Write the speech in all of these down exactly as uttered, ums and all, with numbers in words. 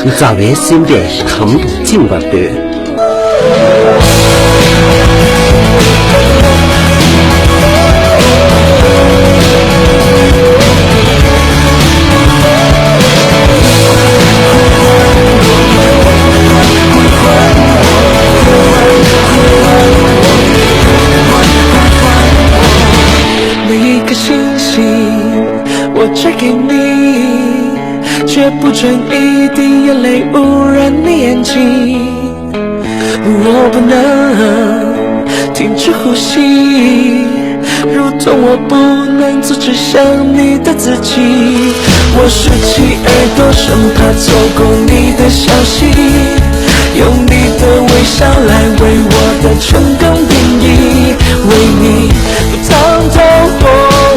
མཛའ་བའི་སེམས་པས་དམ་དུ་བཅིངས་པར་འདོད། 我借给你，却不曾一滴眼泪污染你眼睛。我不能停止呼吸，如同我不能阻止想你的自己。我竖起耳朵，生怕错过你的消息，用你的微笑来为我的成功定义，为你 当透过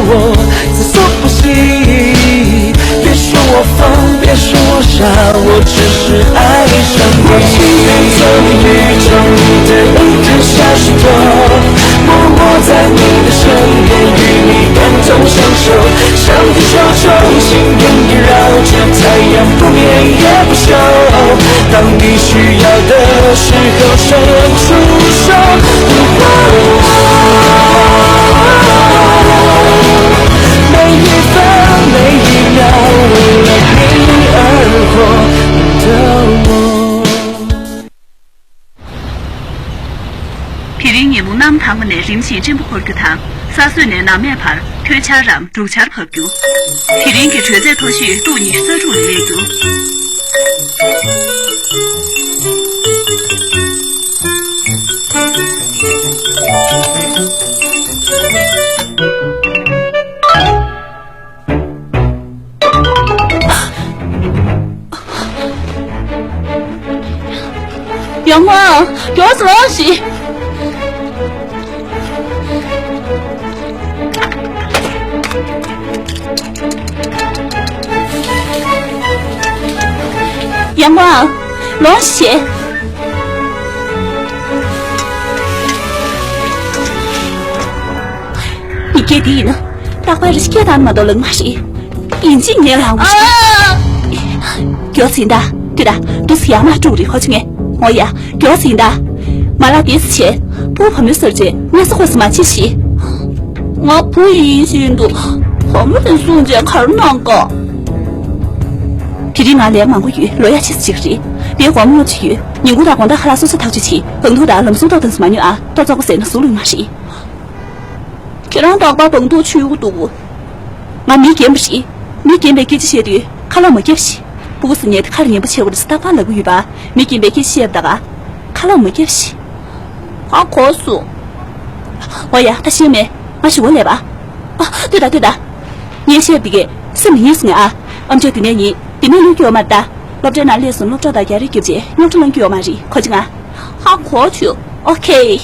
我在所不惜。别说我疯，别说我傻，我只是爱上你。我情愿做你宇宙里的一颗小石头，默默在你的身边，与你感同身受。上帝手中心愿萦绕着太阳，不眠也不休。 当你需要的时候伸出手，不管每一分每一秒，为了你而活的我。དེ་རིང་ཉིན་མོ་གནམ་དྭངས་པ་ནས་རིམ་བཞིན་སྤྲིན་པ་འཁོར་རྒྱུ་དང་། ས་སྲོད་ནས་ནམ་སྨད་བར་ཐོལ་འཆར་རམ་འབྲུག་ཆར་བབས་རྒྱུ། དེ་རིང་གི་དྲོད་ཚད་མཐོ་ཤོས་ཏོག་ཉི་ཤུ་རྩ་དྲུག་ལ་སླེབས་རྒྱུ། ཡང་མ་མགྱོགས་སུ་ལོངས་ཤིག་ཡང་མ་ལོངས་ཤིག་མི་སྐད་འདི་ཡིན་ན། རྟག་པར་རི་སྐད་དང་མ་གཏོགས་ལངས་མ་རེད། ཡིན་གཅིག་ངས་ལངས་པ་ཞིག་ཨ། མགྱོགས་ཟིན་ད། དུས་ད། དུས་སུ་ཡར་མར་དཀྲུག་རེད་ཧོ་ཆུ་ངས། འོ་ཡ། མགྱོགས་ཟིན་ད། མ་ལགས་དེ་སུ་བྱེད། བུ་བ་མོའི་སར་བྱེད་ངས་སུ་ཧོ་སུ་མ་བྱེད་ཞིག་ང་བུ་ཡིན་བཞིན་དུ། བ་མོ་དེ་སུ་བྱེད་གར་ནང་ག་དེ་རིང་ང་ལས་མང་པོ་ཡོད་ལོ་ཡ་ཆེ་སུ་ཅིག་རེད། དེ་དགོང་མོ་ཅིག་ཡོད། ཉིན་གུང་དང་དགོང་དག་ཁ་ལག་སོ་སོ་ཐག་གཅོད་བྱེད། གང་ཐུག་དང་ལམ་སང་ཏོག་ཏང་སུ་མ་ཉོ་ཨ། ཏོག་ཙོག་པོ་ཟས་ན་ཟུག་ལུག་མ་རེད། ཁྱེད་རང་རྟག་པར་བང་ཐུག་ཆུ་ཡུག་འདུག་ང་མི་རྒན་པ་རེད། མི་རྒན་པའི་སྐད་ཆ་བཤད་དུས་ཁ་ལག་མ་རྒྱབ་ཤིག་སྤུ་གུ་སུ་ཉལ་དུས་ཁ་ལ་ཉན་པོ་བྱེད་དགོས་རེད་ཟེར་ཏག་ཏག་ལབ་གི་ཡོད་པ། མི་རྒན་པའི་སྐད་ཆ་བཤད་པ་ད་ག་ཁ་ལག་མ་རྒྱབ་ཤིག་ཨ་གོ་སོང་། འོ་ཡ་ད་ཤེས་མེད། ང་ཞུ་བ་ལས་པ། ཨ་ལྟོས་དང་ལྟོས་དང་། ངས་བཤད་པ་དེ་གས་སེམས་ལ་ངེས་སོང་ངས་ཨ། ཨམ་ཅོག་དེ་ནས་ཉིད་དེ་ནས་ལུས་སྐྱོ་མ་ད། སློབ་གྲྭའི་ནང་སླེབས་སོང་སློབ་གྲྭ་དང་རྒྱ་རིགས་རྒྱབ་རྗེས་རྙོག་དྲ་ལངས་ཀྱི་ཡོད་མ་རེད་ཁོ་ཅི་ང་། ཧ་གོ་བྱུང་། ཨོ་ཁེ།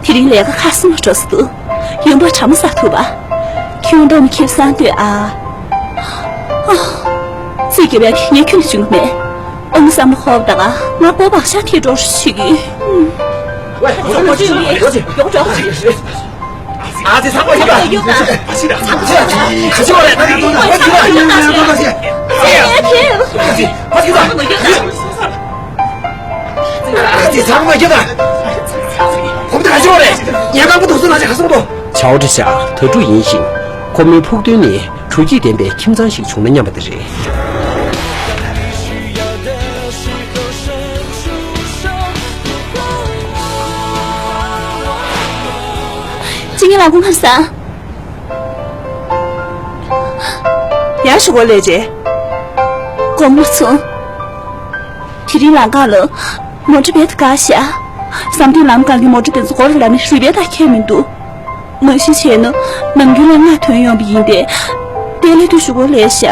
དེ་རིང་ལས་ཀ་ཁག་གསུམ་ལ་འགྲོ་ས་འདུག་ཡོང་འབབ་དྲང་མོ་བསགས་ཐུབ་པ། ཁྱོད་འདོམས་ཁེ་བཟང་ལྟོས་ཨ། ཨ། རྩིས་རྒྱབ་ཡ་དེ་ངས་ཁྱོན་ནས་བྱུང་གི་མེད། ཨང་བསམ་བློ་ཧོབ་ད་ག་ང་སྤོ་བག་ཤ་ཐེ་འགྲོ་ཞིག་ཡིན། ཨ་ཙི་ཚང་མ་ཡིན་པ། ཁ་ཆེ་བ་རེད་ད་གི་ཁ་ཆེ་བ་རེད་ད་གི་ཨ་ཙི་ཨ་ཙི་ཚང་མ་ཡིན་པ། ཁོང་ཚོ་ཁ་ཆེ་བ་རེད། ཉལ་ཁང་པོ་དུག་སུ་ལ་ཆ་ཁ་སོང་དོ། ཆའོ་ཀྲི་ཤ་དྭ་ཕྲུག་ཡིན་ཞིང་། ཁོ་མོའི་ཕུགས་འདུན་ནི་དྲོ་སྐྱིད་ལྡན་པའི་ཁྱིམ་ཚང་ཞིག་བྱུང་ན་སྙམ་པ་དེ་རེད། ཅི་ངའི་ལག་ཁུང་ཁར་ས། ཡར་ཞུ་གོ་ལས་རྗེ། དགོང་མོ་སོང་། དེ་རིང་ལམ་ཁ་ལ་མོ་ཊ་བེད་དཀའ་ཤག་བསམ་དུས་ལམ་སྒང་གི་མོ་ཊ་དེ་ཚོ་སྒོར་ལ་ནི་རུས་སྦལ་དང་ཁྱད་མི་འདུག་མ་གཞི་བྱས་ན་ནམ་རྒྱུན་ལ་ང་ཐོན་ཡོང་བ་ཡིན་ཏེ། དེ་ལས་དུས་ཞུ་གོ་ལས་ཤག་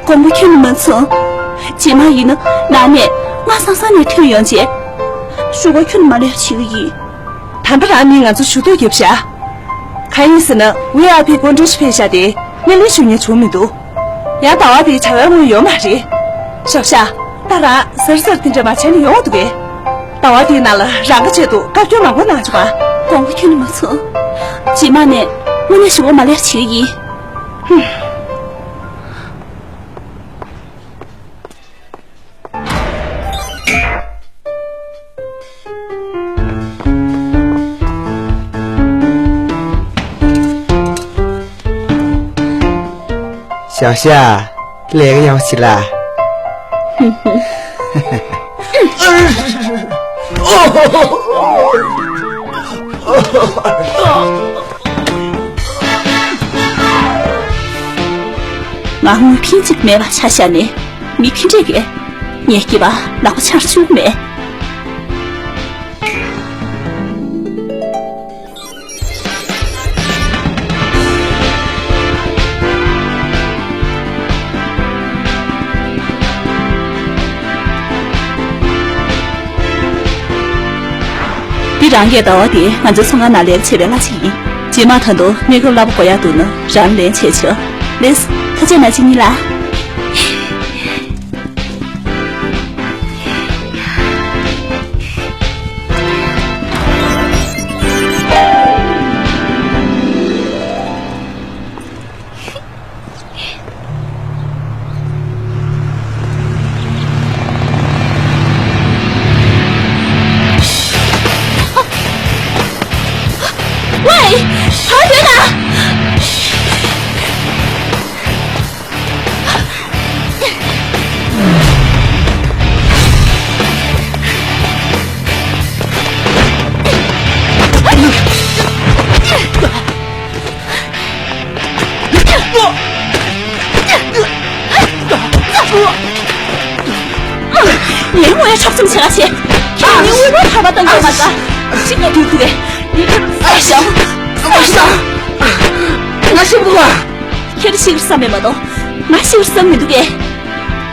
དགོང་མོ་ཁྱོད་ནི་མ་ཚང་། རྗེས་མ་ཡིན་ན་ནང་ནས་ང་སང་སང་ནས་ཐོན་ཡོང་རྗེས། ཞུ་གོ་ཁྱོད་ནི་མ་ལས་བྱེད་གི་ཡིན། ད་ལྟ་རང་ནི་ང་ཚོ་ཞུ་གཏུག་རྒྱབ་ཤག་གང་ཡིན་ཟེར་ན་ཝི་ཨའི་ཕི་སྐུ་མགྲོན་ཞིག་ཕེབས་ཤག་སྟེ་སྣེ་ལེན་ཞུ་མཁན་བྱུང་མི་འདུག་ཡང་ཟླ་བ་འདིའི་བྱ་བའི་དངུལ་ཡོད་མ་རེད། ཞོགས་ཤག་ད་རང་གཟར་གཟར་དེ་འདྲ་མ་བྱས་ན་ཡོང་འདུག་གས། ཟླ་བ་འདིའི་ནང་ལ་རང་གི་ཆེད་དུ་བཀའ་བཀྱོན་མང་པོ་གནང་བྱུང་ང་། དགོངས་པ་ཁྱོན་ནས་མ་ཚོམས། རྗེས་མ་ནས་དངོས་གནས་ཞུ་བ་མ་ལེགས་བྱེད་ཀྱི་ཡིན། ཞའོ་ཞའོ། ལས་ཀ་ཡག་པོ་བྱེད་ལ། ང་དངུལ་ཕིང་གཅིག་མེད་པ་ཆ་བཞག་ནས་མི་ཕིང་འདྲེ་གས། ངས་སྐྱེས་པ་ལག་པ་འཆང་བཅུག་མེད། འདི་རང་གིས་ཟླ་བ་འདི་ང་ཚོའི་ཚོང་ཁང་ནང་ལས་ཀ་བྱེད་པའི་གླ་ཆ་ཡིན། རྗེས་མ་ད་དུང་གནས་སྐབས་གླ་པོ་དགོས་ཡག་འདུག་ན་རང་ལེན་བྱས་ཆོག་ལེས། ཐུགས་རྗེ་གནང་། ཅི་ཉིད་ལ། ཝེ། ག་རེ་ཡོད་ན། ངའི་ངོ་ཡ་འཁྲབ་ཚུམ་བྱེད་ག་བྱེད། ཁྱེད་ངའི་དབུལ་པོ་ཐར་པ་གཏོང་དགོས་མ་ཟ། ཤི་ངས་དུས་དུས་རེད། ངས་ཁྱེད་ལ་ས་ཞང་ས་ཞང་། ང་ཤི་བ་ཁྱེད་ཤི་བར་བསམ་མེད་མ་གཏོང་། ང་ཤི་བར་བསམ་མི་འདུག་གས།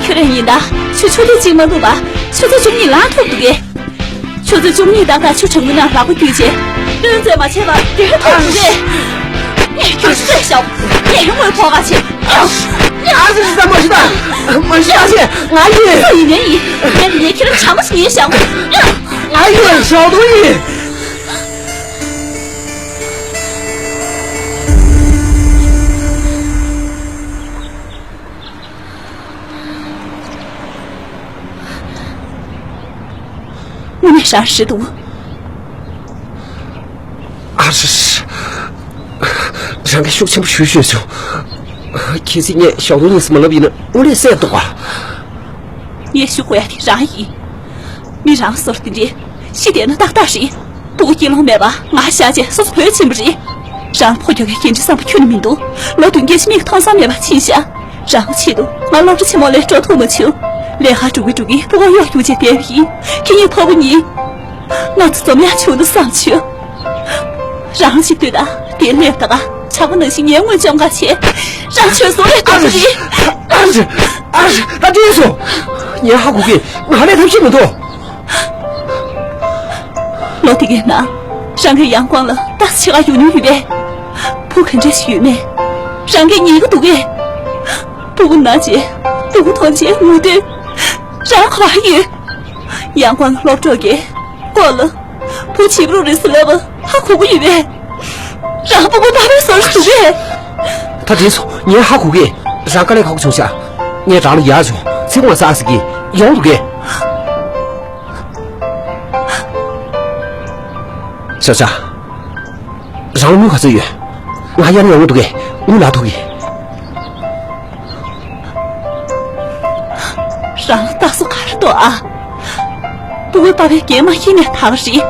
ཁྱོད་རང་ཡིན་ད་ཆུ་ཆུ་ཚོད་གཅིག་མ་ཐུབ་པ་ཆུ་ཚོད་བཅུ་གཉིས་ལང་ཐུབ་འདུག་གས། ཆུ་ཚོད་བཅུ་གཉིས་ཏག་ཏག་ཆུ་གྲང་མོའི་ནང་ལག་པ་བསྐྱུར་རྗེས་སྟོན་མཛད་མ་བྱས་པར་དེ་ག་ཐོག་ཏུ་རེད། ངས་ཁྱོད་བསད་ཤོག་ངས་དངོས་ཕོག་ག་བྱེད། ཨ་ཙི་ཙི། མ་ཤི་ད། མ་ཤི། ཨ་ཙི། ང་ཡིན། སུ་ཡིན་ནའི་ཡིན། ངས་ངས་ཁྱེད་རང་གྲང་མོ་ཞིག་ཡིན་ཤག་ང་ཡིན། ཞའོ་ཏུང་ཡིན། དངོས་གནས་ཧྲ་ཧྲི་འདུག་ཨ་ཧྲི་ཧྲི། རང་གིས་ཤུགས་ཆེན་པོ་ཞུས་ཞུས་སོང་། གལ་སྲིད་ངས་ཞའོ་ཏུང་ཡིན་ཟེར་མ་ལབ་ཡིན་ན་དངོས་གནས་བསད་འདུག་ག་ངས་ཞུ་དགོས་ཡ་དེ་རང་ཡིན། མི་རང་སོར་དེ་འདྲས་ཤི་བསྡད་ན་ཏག་ཏག་རེད། སྤུ་གུ་སྐྱེ་ལོང་མེད་པ་ང་བཞག་རྗེས་སོ་སོ་བུད་ཕྱིན་པ་རེད། རང་ཕོ་རྒྱག་གི་འགན་འཁྲི་བསམ་པ་ཁྱོན་ནས་མི་འདུག་ལོ་བདུན་བརྒྱད་ཅིག་མིག་མཐོང་ས་མེད་པ་ཕྱིན་ཤག་རང་གི་ཆེད་དུ་ང་སློབ་གྲྭ་ཆེན་མོ་ལ་འགྲོ་ཐུབ་མ་བྱུང་། ལས་ཀ་འགྲོ་གི་འགྲོ་གི་སྤུ་གུ་གཡོག་རྒྱུག་བྱས་བསྡད་པ་ཡིན། ཁྱེད་གཉིས་ཕ་བུ་གཉིས། ང་ཚོ་འཛོམས་ཡག་བྱུང་ན་བསམ་བྱུང་། རང་གཅིག་ལྟོས་དང་དེ་སླེབས་ད་ག་ཇག་པ་ནང་བཞིན་ངའི་དངུལ་བཅོམ་ག་བྱེད། རང་ཆོས་སོ་ལས་ཐོག་ཏུ་རེད། ཨ་རེ། ཨ་རེ། ད་དྲན་སོང་། ངས་ཧ་གོ་གི། ང་ལས་ཐབས་ཤེས་མི་འདུག་ལོ་དེ་གའི་ནང་རང་གིས་ཡང་ཀོང་ལ་ལྟ་ཞིབ་བྱེད་ག་ཡོང་མྱོང་ཡོད་པས། བུ་ག་འདྲ་ཞིག་ཡོད་མེད་རང་གིས་ཉན་གི་འདུག་གས། སྤུ་གུ་ན་རྗེས་སྤུ་གུ་མཐོང་རྗེས་ངུ་འདོད་རང་ག་པར་ཡོད། ཡང་ཀོང་གི་སློབ་གྲོགས་ཀྱིས་ཀོ་ལ་བུ་བྱིས་པ་རུ་རེད་ཟེར་ལབ་པ་ཧ་གོ་གི་ཡོད་པས། རང་སྤུ་གུ་པ་ཕའི་བཟོ་འདྲ་འདུག་གས། ད་དྲན་སོང་། ངས་ཧ་གོ་གི། རང་དཀའ་ལས་ཁག་པོ་བྱུང་ཤག་ངས་རང་ལ་ཡག་བྱུང་ཚིག་མ་ཟ་ཟེར་གི་ཡོང་འདུག་གས། ཤ་ཤ། རང་ལ་དངུལ་ག་ཚོད་ཡོད། ང་གཡར་ན་ཡོང་གི་འདུག་གས། དངུལ་ལག་ཐོག་གི། རང་ལ་ལྟ་སོ་ག་རེ་འདུག་ཨ། སྤུ་གུ་པ་ཕའི་འགན་མ་ཁྱེར་ནས་ད་ག་རེད།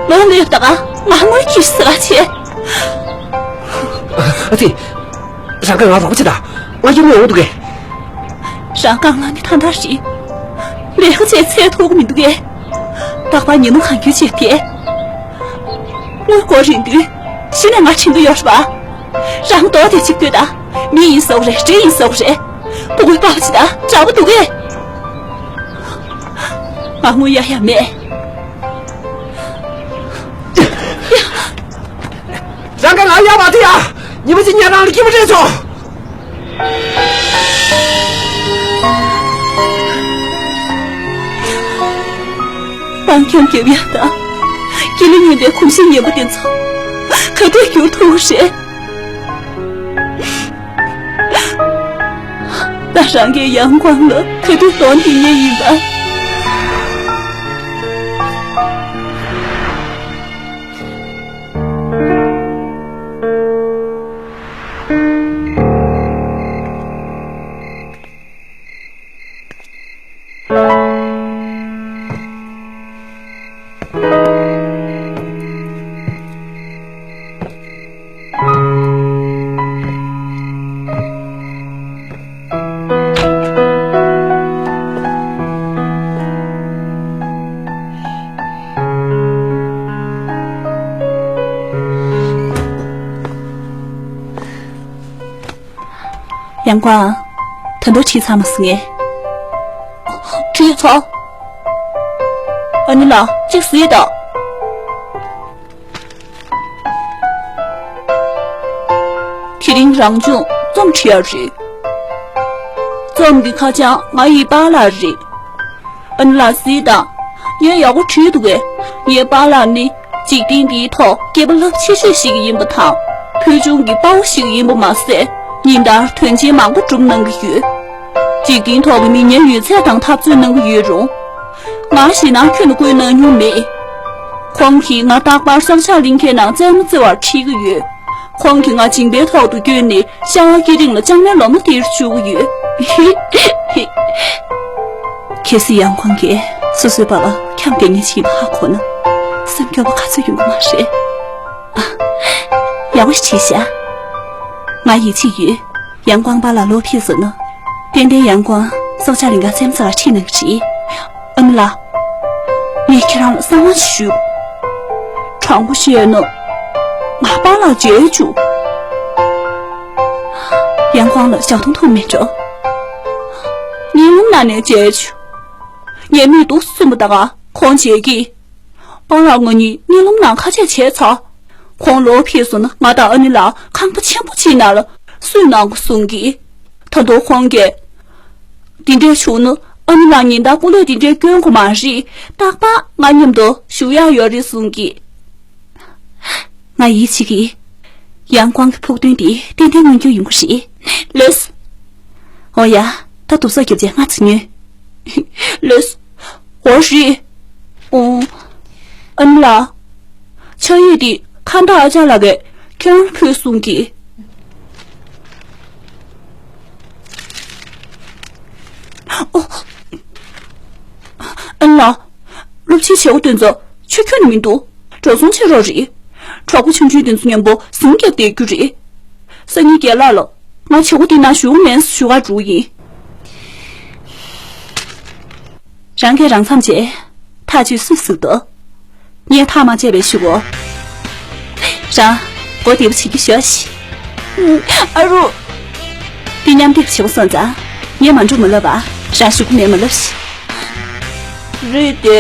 ལོ་ལོས་ད་ག་ང་དངུལ་ཁྱེར་ཟེར་ག་བྱེད། ཨ་ཙི། རང་གིས་ང་རོགས་པ་བྱེད་དང་། ང་གཡར་ན་ཡོང་གི་འདུག་གས། རང་རྐང་ལག་ནི་ཐང་ཐང་རེད། ལས་ཀ་བྱས་ཚད་ཐུབ་ཀྱི་མི་འདུག་གས། རྟག་པར་ཉིན་མོ་གང་ཁྱོད་བྱས་ཏེ། དངུལ་སྒོར་རིན་བསྡུས་གཞི་ནས་ང་དྲན་གྱི་ཡོད་རེད་པ། རང་མདོག་དེ་གཅིག་ལྟོས་དང་། མི་ཡིན་ཟེར་བ་རེད། འདྲེ་ཡིན་ཟེར་བ་རེད། སྤུ་གུའི་པ་ཕ་ཅིག་དང་འདྲ་པོ་འདུག་གས། ང་དངུལ་གཡར་ཡ་མེད། རང་ག་ ཀ་ལ་ཡ་མ་དེ་ཡ། ཉི་མ་གཅིག་ཉལ་ནང་ལ་སྐྱིད་པོ་སྤྲད་ཆོག་སྤང་འཁྱམ་རྒྱབ་ཡ་དང་། སྐྱིད་ལ་ཉོན་པའི་གོམས་གཤིས་ངན་པ་དེ་ཚོ་ག་དུས་འགྱུར་ཐུབ་ཀྱི་རེད། ད་རང་གིས་ཡང་ཁོང་ལ་ག་དུས་གདོང་འདེགས་ཉེན་ཡིན་པ། ཡང་ཀོང་། ད་དུང་བྲིས་ཚར་མ་སོང་ངས། བྲིས་ཚར། ཨ་ནི་ལགས་གཅིག་གཟིགས་དང་། དེ་རིང་རང་སྦྱོང་རྩོམ་བྲིས་ཡ་རེད། རྩོམ་གྱི་ཁ་བྱང་ང་ཡི་པཱ་ལགས་རེད། ཨ་ནི་ལགས་གཟིགས་དང་། ངས་ཡག་པོ་བྲིས་འདུག་གས། ངའི་པཱ་ལགས་ནི་འཇིག་རྟེན་འདིའི་ཐོག་སྐྱེས་པ་རླབས་ཆེ་ཤོས་ཤིག་ཡིན་པ་དང་། ཕུལ་བྱུང་གི་དཔའ་བོ་ཞིག་ཡིན་པ་མ་ཟད། ཉིན་ལྟར་དོན་ཆེན་མང་པོ་སྒྲུབ་གནང་གི་ཡོད། འཇིག་རྟེན་ཐོག་གི་མི་ངན་ཡོད་ཚད་དང་འཐབ་རྩོད་གནང་གི་ཡོད་རུང་། ང་ཞེད་སྣང་ཁྱོན་ནས་བསྐུལ་གནང་མྱོང་མེད། ཁོང་གིས་ང་རྟག་པར་སྲོག་ཆགས་གླིང་ཁའི་ནང་བཙན་མོ་བརྩི་བར་ཁྲིད་ཀྱི་ཡོད། ཁོང་གིས་ང་མཇིང་པའི་ཐོག་ཏུ་བསྐྱོན་ནས་ཤ་བ་སྐེ་རིང་ལ་ལྕང་མའི་ལོ་མ་སྟེར་བཅུག་གི་ཡོད། གལ་སྲིད་ཡང་ཁོང་གིས་སོ་སོའི་པཱ་ལགས་འཁྱམས་བསྡད་མཁན་ཞིག་ཡིན་པ་ཧ་གོ་ན། སེམས་སྐྱོ་བ་ག་ཚོད་ཡོང་གི་མ་རེད། ཨ། ཡག་པོ་ཞིག་བྲིས་ཤག་ང་ཡིད་ཆེས་ཡོད། ཡང་ཀོང་པཱ་ལགས་ལོག་ཕེབས་སོང་ན། ཏན་ཏན་ཡང་ཀོང་སྲོག་ཆགས་གླིང་ག་བཙན་མོ་བརྩི་བར་ཁྲིད་གནང་གི་རེད། ཨ་ནི་ལགས། ངས་ཁྱེད་རང་ལ་གསང་བ་ཞིག་ཞུ། དྲང་པོ་བཤད་ན། ང་པཱ་ལགས་མཇལ་བཅུག་ཡང་ཀོང་ལ་ཞག་སྟོང་ཐུག་མེད་འགྲོ། གཉིད་ལམ་ནང་ནས་མཇལ་བཅུག་ངས་མིག་ཏོ་གསུམ་པོ་ད་ག་ཁོང་མཇལ་གི། པཱ་ལགས་ང་གཉིས་གཉིད་ལམ་ནང་ཁ་ཆད་བྱས་ཚར། ཁོང་ལོག་ཕེབས་སོང་ན་ང་དང་ཨ་ནི་ལགས་ཁང་པ་ཆེན་པོ་གཅིག་ནང་ལ་སུས་གནང་དགོས་གསུང་གི། ད་དུང་ཁོང་གིས། འདི་འདྲས་བྱུང་ན་ཨ་ནི་ལགས་ཉིན་ལྟར་སྐུ་ལས་འདི་འདྲས་སྐྱོན་དགོས་མ་རེད། རྟག་པར་ང་མཉམ་དུ་བཞུགས་ཡག་ཡོད་རེད་གསུང་གི། ང་ཡིད་ཆེས་ཀྱི། ཡང་ཀོང་གི་ཕུགས་འདུན་དེ་ཏན་ཏན་མངོན་འགྱུར་ཡོང་གི་རེད། ལགས་སོ། འོ་ཡ། ད་དུབ་སོགས་རྒྱབ་བྱས་ང་ཚོ་ཉོས། ལགས་སོ། འོ་རེད། ཨོ། ཨ་ནི་ལགས། ཕྱག་ཡིག་འདི་ཁ་མདའ་ཨ་ཅག་ལགས་ཀྱིས་ཁྱེད་རང་ཕུལ་གསུང་གི། ཨོ། ཨ་ནི་ལགས། སློབ་ཆེན་བྱེད་སྒོ་དེ་ཚོ་ཆུ་ཁྱོན་ནས་མི་འདུག་འགྲོ་སོང་བྱེད་རོགས་རེད། གྲོགས་པོ་ཆུང་ཆུང་དེ་ཚོ་མཉམ་པོ་ཟིང་རྒྱབ་བསྡད་རྒྱུ་རེད། སང་ཉིན་རྒན་ལགས་ལ་ང་བྱེད་སྒོ་དེ་ནང་ཞུགས་མེད་ཞུ་ག་འགྲོ་ཡིན། རང་གིས་རང་མཚམས་བཅད། ཐག་གཅོད་སུས་ཟིག་འདུག་ངས་ཐག་མ་བཅད་པའི་ཤུ་གོ། རང་མགོ་བདེ་པོ་བྱེད་ཀྱི་ཤོག་ཤི། ཨ་རུ། འདི་མཉམ་འདེགས་བྱེད་དགོས་སོང་ཙང་། ངས་མ་འགྲོ་མ་ལབ་པ། རང་ཞུ་གི་མེད་མ་ལབ་ཤི། རེད་དེ།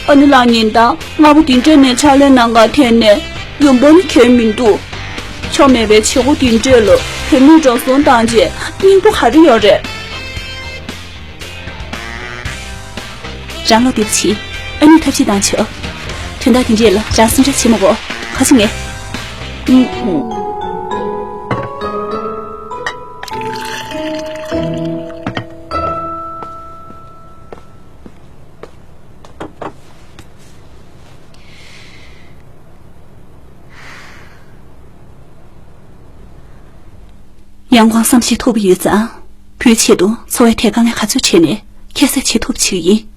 ཨ་ནི་ལགས་ཉིན་ལྟར་སྔ་པོ་དེ་འདྲས་ནས་ཕྱག་ལས་གནང་ག་འཐེན་ནས་ཡོང་འབབ་ནི་གལ་མི་འདུག་ཆོ་མེད་པའི་བྱེད་སྒོ་དེ་འདྲས་ལ་བུད་མེད་འགྲོ་སོང་བཏང་རྗེས་སྙིང་པོ་ག་རེ་ཡོད་རེད། རང་བློ་བདེ་པོ་བྱེད། ཨ་ནི་ཐབས་ཤེས་བཏང་ཆོག་དོན་དག་དེ་འདྲས་ལ་རང་སེམས་ཁྲལ་བྱེད་མ་དགོས། ག་ཚོད་ངས། ཨུམ། ཡང་ཁོང་བསམ་ཤེས་ཐུབ་པ་ཡོད་ཙང་། བུའི་ཆེད་དུ་འཚོ་བའི་ཐད་དཀའ་ངལ་ག་ཚོད་འཕྲད་ནས་ཁྱད་བསད་བྱེད་ཐུབ་བྱེད་ཀྱི་ཡིན།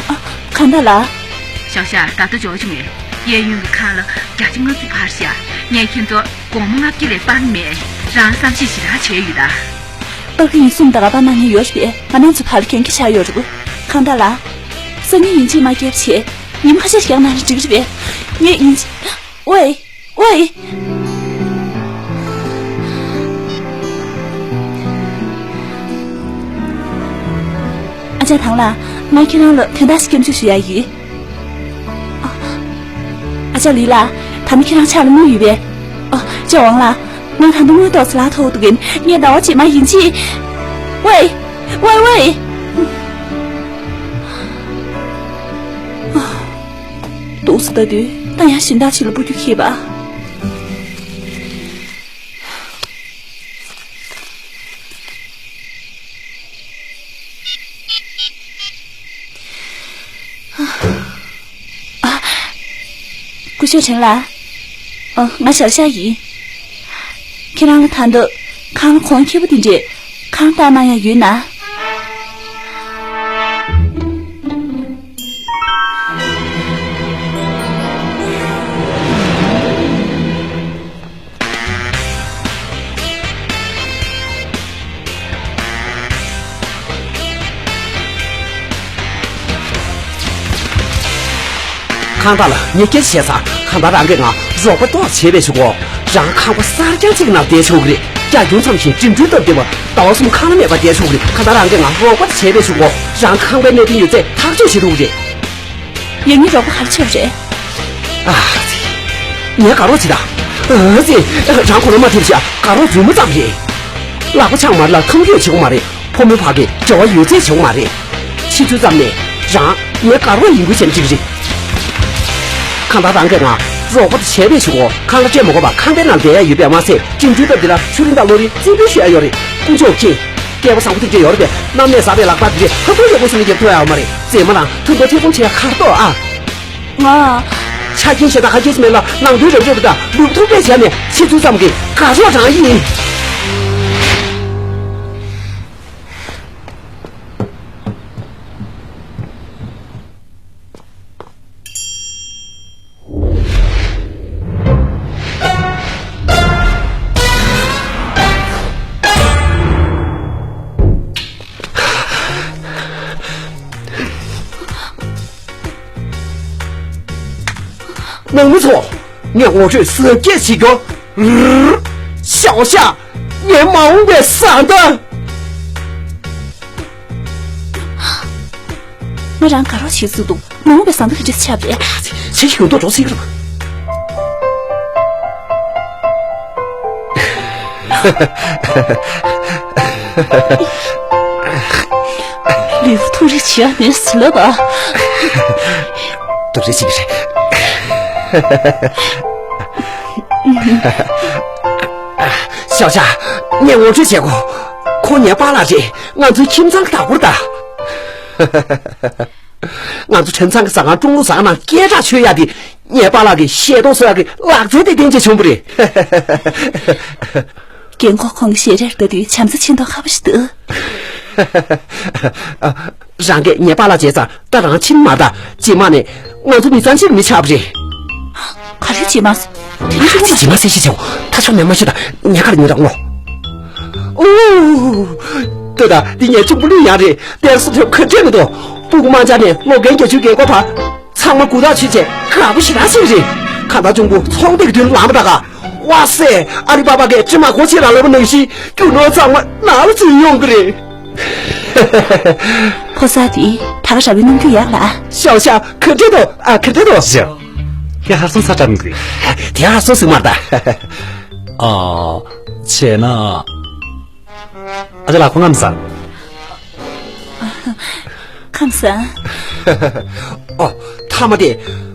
ཨ། གང་འདྲ་ལགས། ཞའོ་ཞའོ། ད་ལྟ་འབྱོར་བྱུང་ངས། གཡས་གཡོན་གྱི་ཁང་གླ་བརྒྱ་ཆ་ལྔ་བཅུ་འཕར་ཤག་ངས་ཁྱེད་ཚོ་སྒོར་མོ་ལྔ་བརྒྱ་ལས་སྤར་མེད། རང་བསམ་ཤེས་ཞེ་དྲག་བྱས་ཡོད་ད། སྤར་གི་ཡིན་གསུངས་ད་ག་པར་གནང་མཁན་ཡོད་རེད། ང་རང་ཚོ་ཕར་གྱོན་གྱི་བཞག་ཡོད་རེད། གང་འདྲ་ལགས། སང་ཉིན་ཡིན་གཅིག་མ་བརྒྱབ་བྱས། ཉིན་ཁ་ཤས་ཤིག་ཡང་ན་འགྲིག་རེད་པས། ངས་ཡིན་གཅིག་ཝེ། ཝེ། ཨ་ཅག་ཐང་ལགས། ང་ཁྱེད་རང་ལ་དོན་དག་ཞིག་སྐྱོན་བརྗོད་ཞུ་ཡ་ཡིན། ཨ་ཅག་ལི་ལགས། ད་ནི་ཁྱེད་རང་ཕྱག་ལ་དངུལ་ཡོད་པས། ཨ་ཅག་ཝང་ལགས། ང་ད་དུང་དངུལ་ཏོག་ཙམ་ལག་ཐོག་འདུག་གིན། ངས་ཟླ་བ་རྗེས་མ་ཡིན་གཅིག་ཝེ། ཝེ་ཝེ། ཏོག་ཙམ་ལྟ་དུས་ད་ཡང་གཞན་དག་ཅིག་ལ་སྤོ་རྒྱུ་ཁེལ་པ། ཨ། སྐུ་ཞབས་ཁྲེན་ལགས། ཨ། ང་ཞར་ཤག་ཡིན། ཁྱེད་རང་ལ་ད་ལྟ་ཁང་གོང་ཁེ་པོ་དེ་འདྲས་ཁང་བཏགས་གནང་ཡ་ཡོད་ན། ཁང་བདག་ལགས། ངས་སྐད་ཆ་བཤད་ཚར། གང་ལྟར་རང་གིས་ང་རོགས་པ་ཏོག་བྱས་པས་ཆོག་གོ། རང་ཁང་པ་གསར་རྐྱང་གཅིག་ནང་བསྡད་ཆོག་གི་རེད། རྒྱ་ཁྱོན་ཙམ་ཞིག་འགྲིམ་འགྲུལ་སྟབས་བདེ་བ། ཟླ་བ་གསུམ་ཁང་གླ་མེད་པར་བསྡད་ཆོག་གི་རེད། གང་ལྟར་རང་གིས་ང་རོགས་པ་བྱས་པས་ཆོག་གོ། རང་ཁང་པའི་གནད་དོན་ཡོད་ཚད་ཐག་གཅོད་བྱེད་ཐུབ་ཀྱི་རེད། ཡང་ངའི་རོགས་པ་ག་རེ་བྱས་པ་རེད། ཨ་ཙི། ངའི་དགའ་རོགས་བྱེད་དང་། ཨ་ཙི། རང་ཁོ་ན་མ་ཐེབས་ཤག་དགའ་རོགས་རྫུན་མ་ཙམ་རེད། ལག་པ་འཆང་མ་རེད་ལ་ཐང་རྒྱུད་བྱེད་དགོས་མ་རེད། ཕོ་མོའི་བར་གྱི་འབྲེལ་བ་ཡོད་ཚད་བྱེད་དགོས་མ་རེད། ཕྱི་ཚུལ་ཙམ་ནས་རང་ངའི་དགའ་རོགས་ཡིན་ཁུལ་བྱས་ན་འགྲིག་གི་རེད། གང་ལྟར་རང་གིས་ང་རོགས་པ་དེ་བྱས་པས་ཆོག་གོ། ཁང་གླ་སྤྲད་མ་དགོས་པར་ཁང་པའི་ནང་བསྡད་ཡ་ཡོད་པས་མ་ཚད། འགྲིམ་འགྲུལ་སྟབས་བདེ་ལ་ཆུ་རིན་དང་གློག་རིན་རྩིས་འབུལ་ཞུ་ཡ་ཡོད་རེད། དཀོན་མཆོག་མཁྱེན། སྐལ་པ་བཟང་པོ་དེ་འདྲ་ཡོད་རེད་པས། གནམ་ནས་ཟགས་པའི་ལག་རྟགས་དེ་འདྲས་ཧ་ཐོར་ཡག་པོ་བཟོས་ནས་རྒྱབ་ཐུབ་ཡ་ཡོད་མ་རེད། མཛེས་མ་ལགས། ཐུགས་དོགས་ཐེ་ཚོམ་བྱེད་ཡ་ཁ་ཐོག་ཨ། ང་། ཆ་རྐྱེན་གཞན་དག་ག་གེ་ཞིག་མེད་ལ། ནང་དོན་རབ་རིབ་དང་ལུགས་མཐུན་པའི་ཆ་ནས་ཆེད་འཛུགས་ཙམ་གྱི་དགའ་རོགས་རང་ཡིན། ནང་མི་ཚོ། ངས་ངོ་སྤྲོད་གཟབ་རྒྱས་བྱེད་རྒྱུ། ཤའོ་ཤ། ངའི་མ་འོངས་པའི་བཟའ་ཟླ། ང་རང་དགའ་རོགས་བྱེད་ཚུལ་འདུག་མ་འོངས་པའི་བཟའ་ཟླ་ག་འདྲས་ཆགས་པ་རེད། ཚེ་ཞིག་ཡོང་ཐོག་འགྲོ་སྲིད་རུང་། ལུས་པོ་ཐུག་རེག་བྱེད་ཡ་མེད་ཟེར་ལབ་པ། ཐུག་རེག་བྱེད་ཀྱི་རེད། ཤའོ་ཤ། ངས་ངོ་སྤྲོད་བྱེད་དགོས། ཁོང་ངའི་པཱ་ལགས་རེད། ང་ཚོའི་ཁྱིམ་ཚང་གི་བདག་པོ་རེད་ད། ང་ཚོ་ཁྲེན་ཚང་གི་ཟ་ཁང་ཀྲུང་ལུགས་ཟ་ཁང་ནང་སྐད་གྲགས་ཆོད་ཡག་དེ་ངའི་པཱ་ལགས་ཀྱི་ཤེས་རྟོགས་གསོ་ཡག་གི་ལག་རྩལ་དེ་བརྟེན་བྱས་བྱུང་བ་རེད། རྒན་གོག་ཁོང་གི་ཞལ་རས་ལྟ་དུས་བྱམས་བརྩེ་ཆེ་མདོག་ཁ་པོ་ཞིག་འདུག་རང་གིས་ངའི་པཱ་ལགས་བྱས་ཙང་ད་རང་ཕྱིན་མ་ད། རྗེས་མ་ནས་ང་ཚོ་མི་ཚང་གཅིག་མི་ཆགས་པ་རེད། ག་རེ་རྗེས་མ། དེ་རིང་ཆུང་མ་རྗེས་མ་གསལ་བཤད་བྱེད་འོ། ད་ཆོག་ནས་མ་ཤེས་ད། ཉལ་ཁར་ཉོན་དང་ངོ་། ཨོ། ལྟོས་དང་། འདི་ངའི་གཅུང་པོ་ལུས་ཡང་རེད། གཏེར་སྲུང་ཐེབས་ཁ་འབྲལ་མི་འདུག་སྤུ་གུ་དམར་འབྱར་ནས་ལོ་རྒན་བརྒྱད་ཅུའི་རྒན་འཁོགས་བར། ཚང་མ་མགུ་ཐག་ཆོད་བྱས་དགའ་པོ་ཞེ་དྲག་བྱེད་ཀྱི་རེད། གང་ལྟར་གཅུང་པོ་ཚོང་སྡེ་གི་མདུན་ལམ་བཏགས་ག། ཝ་སེ། ཨ་ལི་པ་པ་གིས་ཀྲི་མ་གོ་ཆེ་ལ་ལབ་པ་ནང་བཞིན་རྒྱུ་ནོར་ཚང་མ་ནང་ལ་འཛུལ་ཡོང་གི་རེད། ཕོ་གསར་དེ་ད་ག་རང་བའི་རྣམ་འགྱུར་ཡག་ལ། ཤའོ་ཤ། ག་འདྲས་འདུག་ཨ། ག་འདྲས་འདུག་ཞའོ། དེ་ཧར་སོང་ས་འདྲ་མི་འདུག་དེ་ཧར་སོང་ཟིག་མ་རེད་ད། ཨ། བྱས་ན། ཨ་ཅག་ལགས་ཁོང་ཁམས་བཟང་། ཁམས་བཟང་། ཨོ། མཐའ་མ་དེ།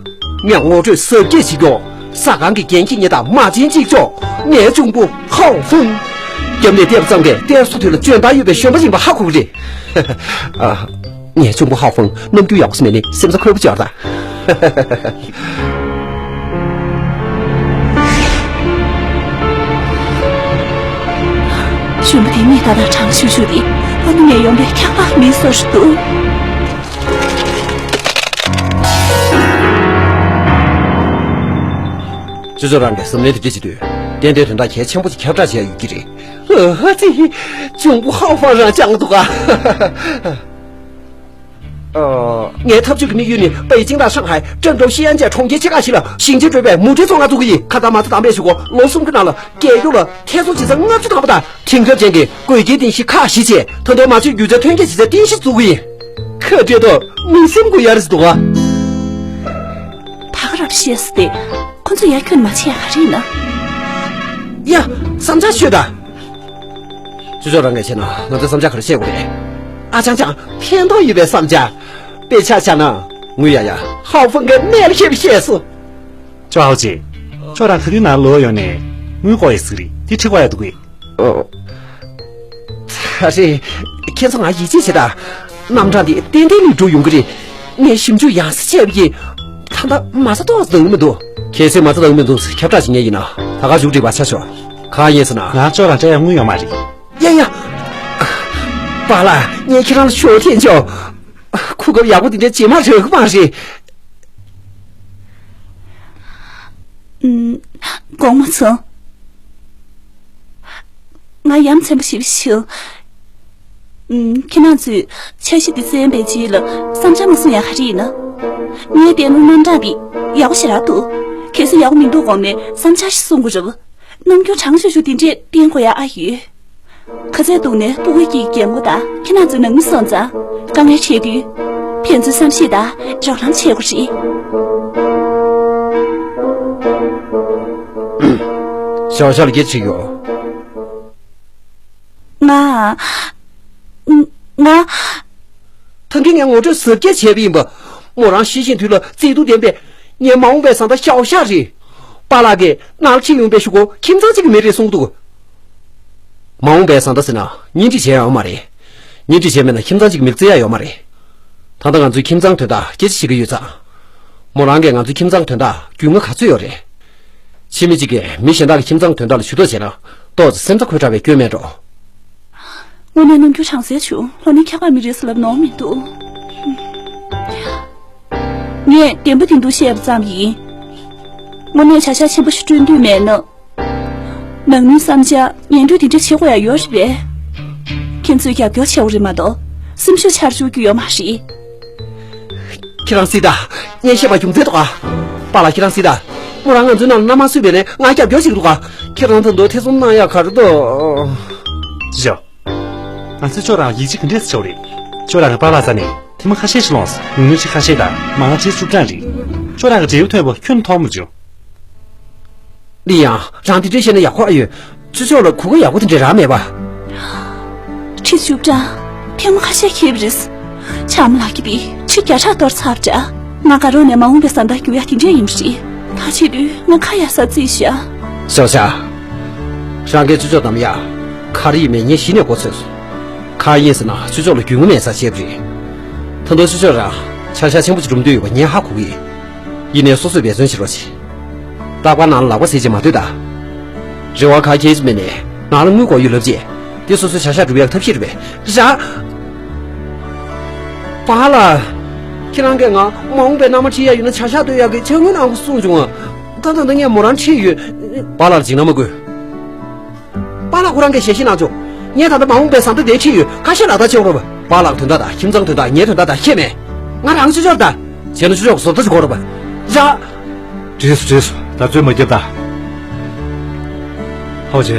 ངས་ངོ་སྤྲོད་གཟབ་རྒྱས་བྱེད་རྒྱུ། ཟ་ཁང་གི་འགན་འཁྱེར་མཁན་དང་མ་བྱན་གཅིག་ལྕོགས། ངའི་གཅུང་པོ་ཧའོ་ཧྥུང་། རྒྱབ་ནས་བལྟས་པ་ཙམ་གྱིས་གཏེར་སྲུང་དེ་ལ་འཇོན་ཐང་ཡོད་པའི་གཞོན་པ་ཡིན་པ་ཧ་གོ་གི་རེད། ཨ། ངའི་གཅུང་པོ་ཧའོ་ཧྥུང་རྣམ་འགྱུར་ཡག་པོ་ཟེར་ནས་སེམས་ས་འཁོལ་པོ་ཅིག་ཡོད་རེད་ད། གཞོན་པ་དེ་མིག་ཏག་ཏག་དྲང་ཤུར་ཤུར་དེ་ཨ་ནུ་ངས་ཡོང་པའི་འཁྱག་པ་མིན་བཟོ་ཞིག་འདུག་ཅོ་ཅོ་རང་གིས་བསམ་ལན་དེ་འདྲ་བྱེད་དུས་ཏན་ཏན་དོན་དག་གལ་ཆེན་པོ་ཅིག་ཁྱབ་བསྒྲགས་བྱས་ཡོད་ཀྱི་རེད། ཨ་ཙི། གཅུང་པོ་ཧའོ་ཧྥང་རང་བཅར་འདུག་ག། ཨ། ངའི་འཐབ་ཇུས་ཀྱི་དམིགས་ཡུལ་ནི་པེ་ཅིང་དང་ཧྲང་ཧའེ། ཀྲེན་ཀྲོའུ། ཞི་ཨན་བཅས་གྲོང་ཁྱེར་ཆེ་ཁག་བཞི་ལ་ཞིང་ཆེན་བགྲོད་པའི་མུ་འབྲེལ་ཚོང་ཁང་བཙུགས་ཀྱི་ཡིན། ཁ་ཐག་མ་བཅད་དང་པའི་གཞུག་གུ་ལོ་གསུམ་གྱི་ནང་ལ་རྒྱལ་ཁབ་ལ་ཐེ་ཚོམ་ཇི་ཙམ་ལྔ་བཅུ་ཐམ་པ་དང་། དེང་རབས་ཅན་གྱི་བགོ་སྐྱེལ་རྟེན་གཞི་ཁག་བཞི་བཅས། ད་དུང་མ་བཅོས་རྒྱུ་ཆ་ཐོན་སྐྱེད་བྱེད་སའི་རྟེན་གཞི་བཙུགས་ཀྱི་ཡིན། ཁ་བྲལ་ཐོག་མི་སེམས་འགུལ་ཡ་རེད་འདུག་ག་ད་ག་རང་བཤད་སྲིད་དེ། ཁོ་ཚོས་ཡར་ཁྱོན་མ་བྱེད་ཡ་ག་རེ་ཡིན་ན། ཡ། བསམ་འཆར་ཤོད་ད། ཅོ་ཅོ་རང་གིས་བྱས་ན་ང་ཚོའི་བསམ་འཆར་ག་རེ་བཤད་དགོས་རེད། ཨ་ཅང་ཅང་། ཕན་ཐོགས་ཡོད་པའི་བསམ་འཆར། དཔེ་ཆ་བཞག་ན། ངུ་ཡ་ཡ། ཧའོ་ཧྥང་གིས་གནད་ལ་འཁེལ་བ་བཤད་སོང་། ཅོ་ཧའོ་ཅེ། ཁྱོད་རང་ག་དུས་ནང་ལོག་ཡོང་ནས་དངུལ་དགོས་ཡོད་ཟེར་གི་རེད། དེ་ཁྲིད་དགོས་ཡ་འདུག་གས། ཨོ། ད་རེས་ཁྱེད་ཚོ་ང་ཡིད་ཆེས་བྱེད་དང་། རྣམ་གྲངས་འདི་ཏན་ཏན་ལས་འགྲོ་ཡོང་གི་རེད། ངས་ཞིབ་འཇུག་ཡང་སེ་བྱས་པ་ཡིན། ད་ལྟ་མ་རྩ་ཏོག་ཙམ་འདུག་མི་འདུག་གལ་སྲིད་མ་རྩ་འདུག་མི་འདུག་ཁྱབ་བསྒྲགས་བྱེད་མཁན་ཡིན་ན། ད་ག་མཇུག་སྒྲིལ་བ་ཆ་ཤོག་གང་ཡིན་ཟེར་ན། ང་ཅོ་རང་སྤྲད་ཡ་དངུལ་ཡོད་མ་རེད། ཡ་ཡ། པཱ་ལགས། ངས་ཁྱེད་རང་ལ་ཞུ་བ་འཐེན་ཆོག་གོ་སྐབས་ཡག་པོ་འདི་འདྲ་རྗེས་མ་རག་གི་མ་རེད། ཨུམ། དགོངས་མ་ཚོམས། ང་ཡ་མཚན་པོ་ཞེ་པོ་ཞིག་ཨུམ། ཁྱེད་རང་ཚོས་འཆར་གཞི་འདི་བཙན་པའི་རྗེས་ལ་བསམ་འཆར་མ་གསུང་ཡ་ག་རེ་ཡིན་ན། ངས་བལྟས་ན་རྣམ་གྲངས་འདི་ཡག་པོ་ཞེ་དྲག་འདུག་གལ་སྲིད་ཡག་པོ་མི་འདུག་དགོངས་ནས་བསམ་འཆར་ཞིག་གསུང་དགོས་རེད། རྣམ་འགྱུར་གྲང་ཤུར་ཤུར་དེ་འདྲས་བསྟན་དགོས་ཡ་ཨ་ཡོད། ཁ་ཚ་དུས་ནས་སྤུ་གུ་གི་རྒན་མོ་དང་ཁྱེད་རང་ཚོའི་ནང་མི་སོང་ཙང་། དཀའ་ངལ་འཕྲད་དུས། ཕན་ཚུན་བསམ་ཤེས་དང་རོགས་རམ་བྱེད་དགོས་རེད། ཞའོ་ཞའོ་ལ་སྐད་ཆ་ཡོད། ང་། ང་། ད་གིན་ངས་ངོ་སྤྲོད་གཟབ་རྒྱས་བྱས་པ་ཡིན་པ། མོ་རང་ཤི་བཞིན་དུས་ལ་བརྩེ་གདུང་ལྡན་པའི་ངའི་མ་འོངས་པའི་བཟའ་ཟླ་ཞའོ་ཞ་རེད། པཱ་ལགས་ཀྱིས་ནང་ལ་ཁྲིད་ཡོང་པའི་གཞུག་གུ་ཁྱིམ་ཚང་གཅིག་གི་མི་རེད་གསུངས་འདུག་མ་འོངས་པའི་བཟའ་ཟླ་ཟེར་ན་གཉེན་སྒྲིག་བྱས་ཡོད་མ་རེད། གཉེན་སྒྲིག་བྱས་མེད་ན་ཁྱིམ་ཚང་གཅིག་གི་མིར་བརྩི་ཡ་ཡོད་མ་རེད། ད་ལྟ་ང་ཚོའི་ཁྱིམ་ཚང་དོན་དག་སྐད་ཆ་བྱེད་ཀྱི་ཡོད་ཙང་། མོ་རང་གིས་ང་ཚོའི་ཁྱིམ་ཚང་དོན་དག་རྒྱུས་མངའ་ག་ཚོད་ཡོད་རེད། ཕྱི་མི་གཅིག་གིས་མི་གཞན་དག་གི་ཁྱིམ་ཚང་དོན་དག་ལ་ཇུས་གཏོགས་བྱས་ན་ཏོག་ཙམ་སེམས་རྩ་འཁོལ་དྲགས་པའི་སྐྱོན་མེད་འགྲོ། དངོས་གནས་རྣམ་འགྱུར་གྲང་ཟེར་བྱུང་། ལྷོ་ནི་ཁྱད་པར་མི་རེད་ཟེར་ལབ་ནོར་མི་འདུག་ངས་བདེན་པ་བདེན་ཐུག་བཤད་པ་ཙམ་ཡིན། དངོས་གནས་བྱ་གཞག་ཆེན་པོ་ཞིག་བསྐྲུན་འདོད་མེད་ན། ནང་མིའི་བསམ་འཆར་ཉན་འདོད་དེ་འདྲ་བྱེད་དགོས་ཡ་ཡོད་རེད་པས། ཁྱེད་ཚོས་རྒྱབ་སྐྱོར་བྱེད་དགོས་རེད་མ་གཏོགས་སེམས་ཤུགས་ཆག་འགྲོ་རྒྱུ་ཡོད་མ་རེད། ཁྱེད་རང་གཟིགས་དང་། ངས་བཤད་པ་རྒྱུ་མཚན་འདུག་ག་པཱ་ལགས། ཁྱེད་རང་གཟིགས་དང་། མོ་རང་ང་ཚོའི་ནང་ལ་མནའ་མ་བསུས་པ་ཡིན་ནའི་ང་རྒྱབ་སྐྱོར་བྱེད་ཀྱི་འདུག་ག་ཁྱེད་རང་ད་དུང་ཐེ་ཚོམ་གནང་ཡ་ག་རེ་འདུག་ཅི་བྱ། ང་ཚོས་ཁྱོད་རང་ཡིད་ཆེས་ག་འདྲས་སེ་བྱས་པ་རེད། ཁྱོད་རང་གི་པཱ་ལགས་རྩ་ནས་ཐེངས་མ་ཁ་ཤས་ཤིག་ལོངས་སོང་། ཉུང་ཉུང་ཅིག་ཁ་ཤས་དང་མང་ང་ཁྲི་བཅུ་གྲངས་རེད། ཁྱོད་རང་གི་འབྲས་བུ་ཐོན་པ་ཁྱོན་མཐོང་མ་བྱུང་། འདི་ཡང་རང་དེ་འདྲས་བཤད་ན་ཡག་པོ་ཨ་ཡོད། ཅོ་ཅོ་ལ་གོ་སྐབས་ཡག་པོ་དེ་འདྲས་རག་མེད་པ། ཁྲི་བཅུ་གྲངས་ཐེངས་མ་ཁ་ཤས་ཁེལ་བ་རེད། ཆགས་མ་ལགས་ཀྱིས་པའི་ཁྲི་བརྒྱ་ཕྲག་གཏོར་ཚར་འདྲ། ང་དགའ་རོགས་ནས་མ་འོངས་པའི་བཟའ་ཟླ་རྒྱུག་ཡ་དེ་འདྲས་ཡིན་པ་རེད། ད་བྱེད་དུས་ང་ཁ་ཡ་ས་རྩིས་ཤག་ཞའོ་ཞའོ། རང་གིས་ཅོ་ཅོ་གདམ་ཡ། ག་རེ་ཡིན་མིན་ངས་གཞི་ནས་གོ་ཚོད་སོང་། གང་ཡིན་ཟེར་ན་ཅོ་ཅོ་ལ་རྒྱུས་མངའ་མེད་ས་བྱས་པ་རེད། ད་དུང་ཅོ་ཅོ་རང་བྱ་གཞག་ཆེན་པོ་ཅིག་སྒྲུབ་འདོད་ཡོད་པ་ངས་ཧ་གོ་གི་ཡིན། ཡིན་ནའི་སོ་སོས་འབད་བརྩོན་བྱེད་རོགས་བྱེད། རྟག་པར་ནང་ལ་ལག་པ་འཚལ་བྱས་མ་སྡོད་ད། རེ་བ་ག་གེ་ཅིག་མེད་ནའི་ནང་ལ་དངུལ་དགོས་ཡོད་ལབ་བྱས། དེ་སོ་སོའི་བྱ་གཞག་སྒྲུབ་ཡག་ཐབས་ཤེས་རེད་པས། ར། པཱ་ལགས། ཁྱེད་རང་གིས་ང་མ་འོངས་པའི་མནའ་མ་ཁྲིད་ཡ་ཡོད་ན་བྱ་གཞག་གཏོད་ཡག་གི་ཕྱག་དངུལ་གནང་དགོས་གསུངས་བྱུང་ང་། ད་ད་ལྟ་ངས་མོ་རང་ཁྲིད་ཡོད། པཱ་ལགས་ལ་འཇིགས་སྣང་མ་དགོས། པཱ་ལགས་ཁོ་རང་གིས་ཞལ་བཞེས་གནང་བྱུང་། ངས་ད་ལྟ་མ་འོངས་པའི་བཟའ་ཟླ་དེ་ཁྲིད་ཡོད། ཁ་ཤས་ལག་བསྟར་བྱེད་དགོས་རེད་པ། པཱ་ལགས་དོན་དག་དང་ཁྱིམ་ཚང་དོན་དག་ངའི་དོན་དག་དང་ཁྱད་མེད། ང་རང་ཅོ་ཅོ་ལ་ད། བྱས་ན་ཅོ་ཅོ་གི་བཟོ་ལྟ་ཞིག་དགོས་རེད་པ། ར། འགྲིག་སོང་འགྲིག་སོང་། ད་རྩོད་མ་རྒྱབ་ད། ཧའོ་ཅེ།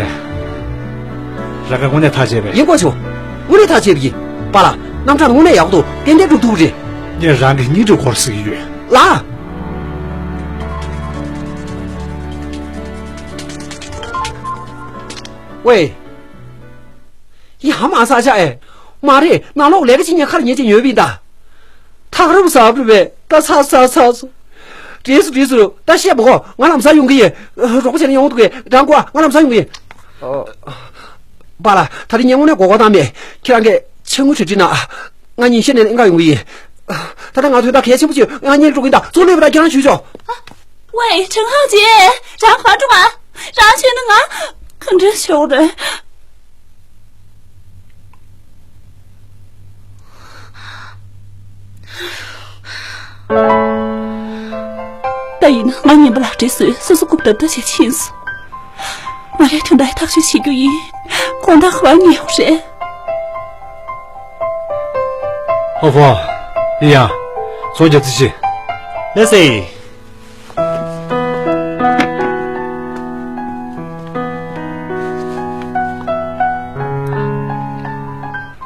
རང་ག་དངོས་གནས་ཐག་བཅད་པས། ཡིན་གོ་ཆུང་། དངོས་གནས་ཐག་བཅད་པ་ཡིན། པཱ་ལགས་རྣམ་གྲངས་དངོས་གནས་ཡག་པོ་འདུག་ཏན་ཏན་སྒྲུབ་ཐུབ་ཀྱི་རེད། ངས་རང་གི་སྙིང་སྒྲོན་སྐོར་ཟེར་གྱི་ཡོད། ལགས། ཝེ། ཡ་མ་ས་ཆ་ཨེ། མ་རེད། ནང་ལོགས་ལས་ཀ་བྱེད་མཁན་ཁར་ཉལ་གྱི་ཉོས་པ་ཡིན་ད། ཐག་རིང་ཟ་བ་རེད་པས། ད་ཚ་ཚ་ཚ་ཚ། འགྲིག་སོང་འགྲིག་སོང་། ད་བཤད་མ་དགོས། ང་ལམ་སང་ཡོང་གི་ཡིན། རོགས་པ་བྱས་ན་ཡོང་འདུག་གས། རང་གོ་ང་ལམ་སང་ཡོང་གི་ཡིན། པཱ་ལགས། ད་རེས་ངས་དངོས་གནས་མགོ་སྐོར་བཏང་མེད། ཁྱེད་རང་གིས་ཕྱག་དངུལ་གྲ་སྒྲིག་གནང་། ང་ཉིན་ཤས་ནས་ལེན་ག་ཡོང་གི་ཡིན། ད་ལྟ་ང་དོན་དག་གལ་ཆེན་པོ་ཅིག་ཡོད། ང་གཉིད་འགྲོ་གི་ཡིན་ད། ཚུར་སླེབས་པ་ད་ཁྱེད་རང་བཞུགས་ཤོག་ཝེ། ཁྲེན་ཧའོ་ཅེ། རང་ག་པར་འགྲོ་ག་རང་ཤོད་ན་ང་ག་འདྲ་ཤོར་རེད། ད་ཡིན་ན་ང་ངན་པ་ལག་འབྲེལ་བཟོས། སོ་སོ་རྐུབ་བརྡབ་བརྡབ་བྱས་ཕྱིན་སོང་། མ་རེད། དོན་དག་ཐག་གཅོད་བྱེད་རྒྱུ་ཡིན། དགོང་དག་ག་པར་ཉལ་དགོས་རེད། ཧོ་ཧོ། ཡི་ཡང་། ཚོང་རྒྱག་རྩིས་བྱེད། ལགས་སེ།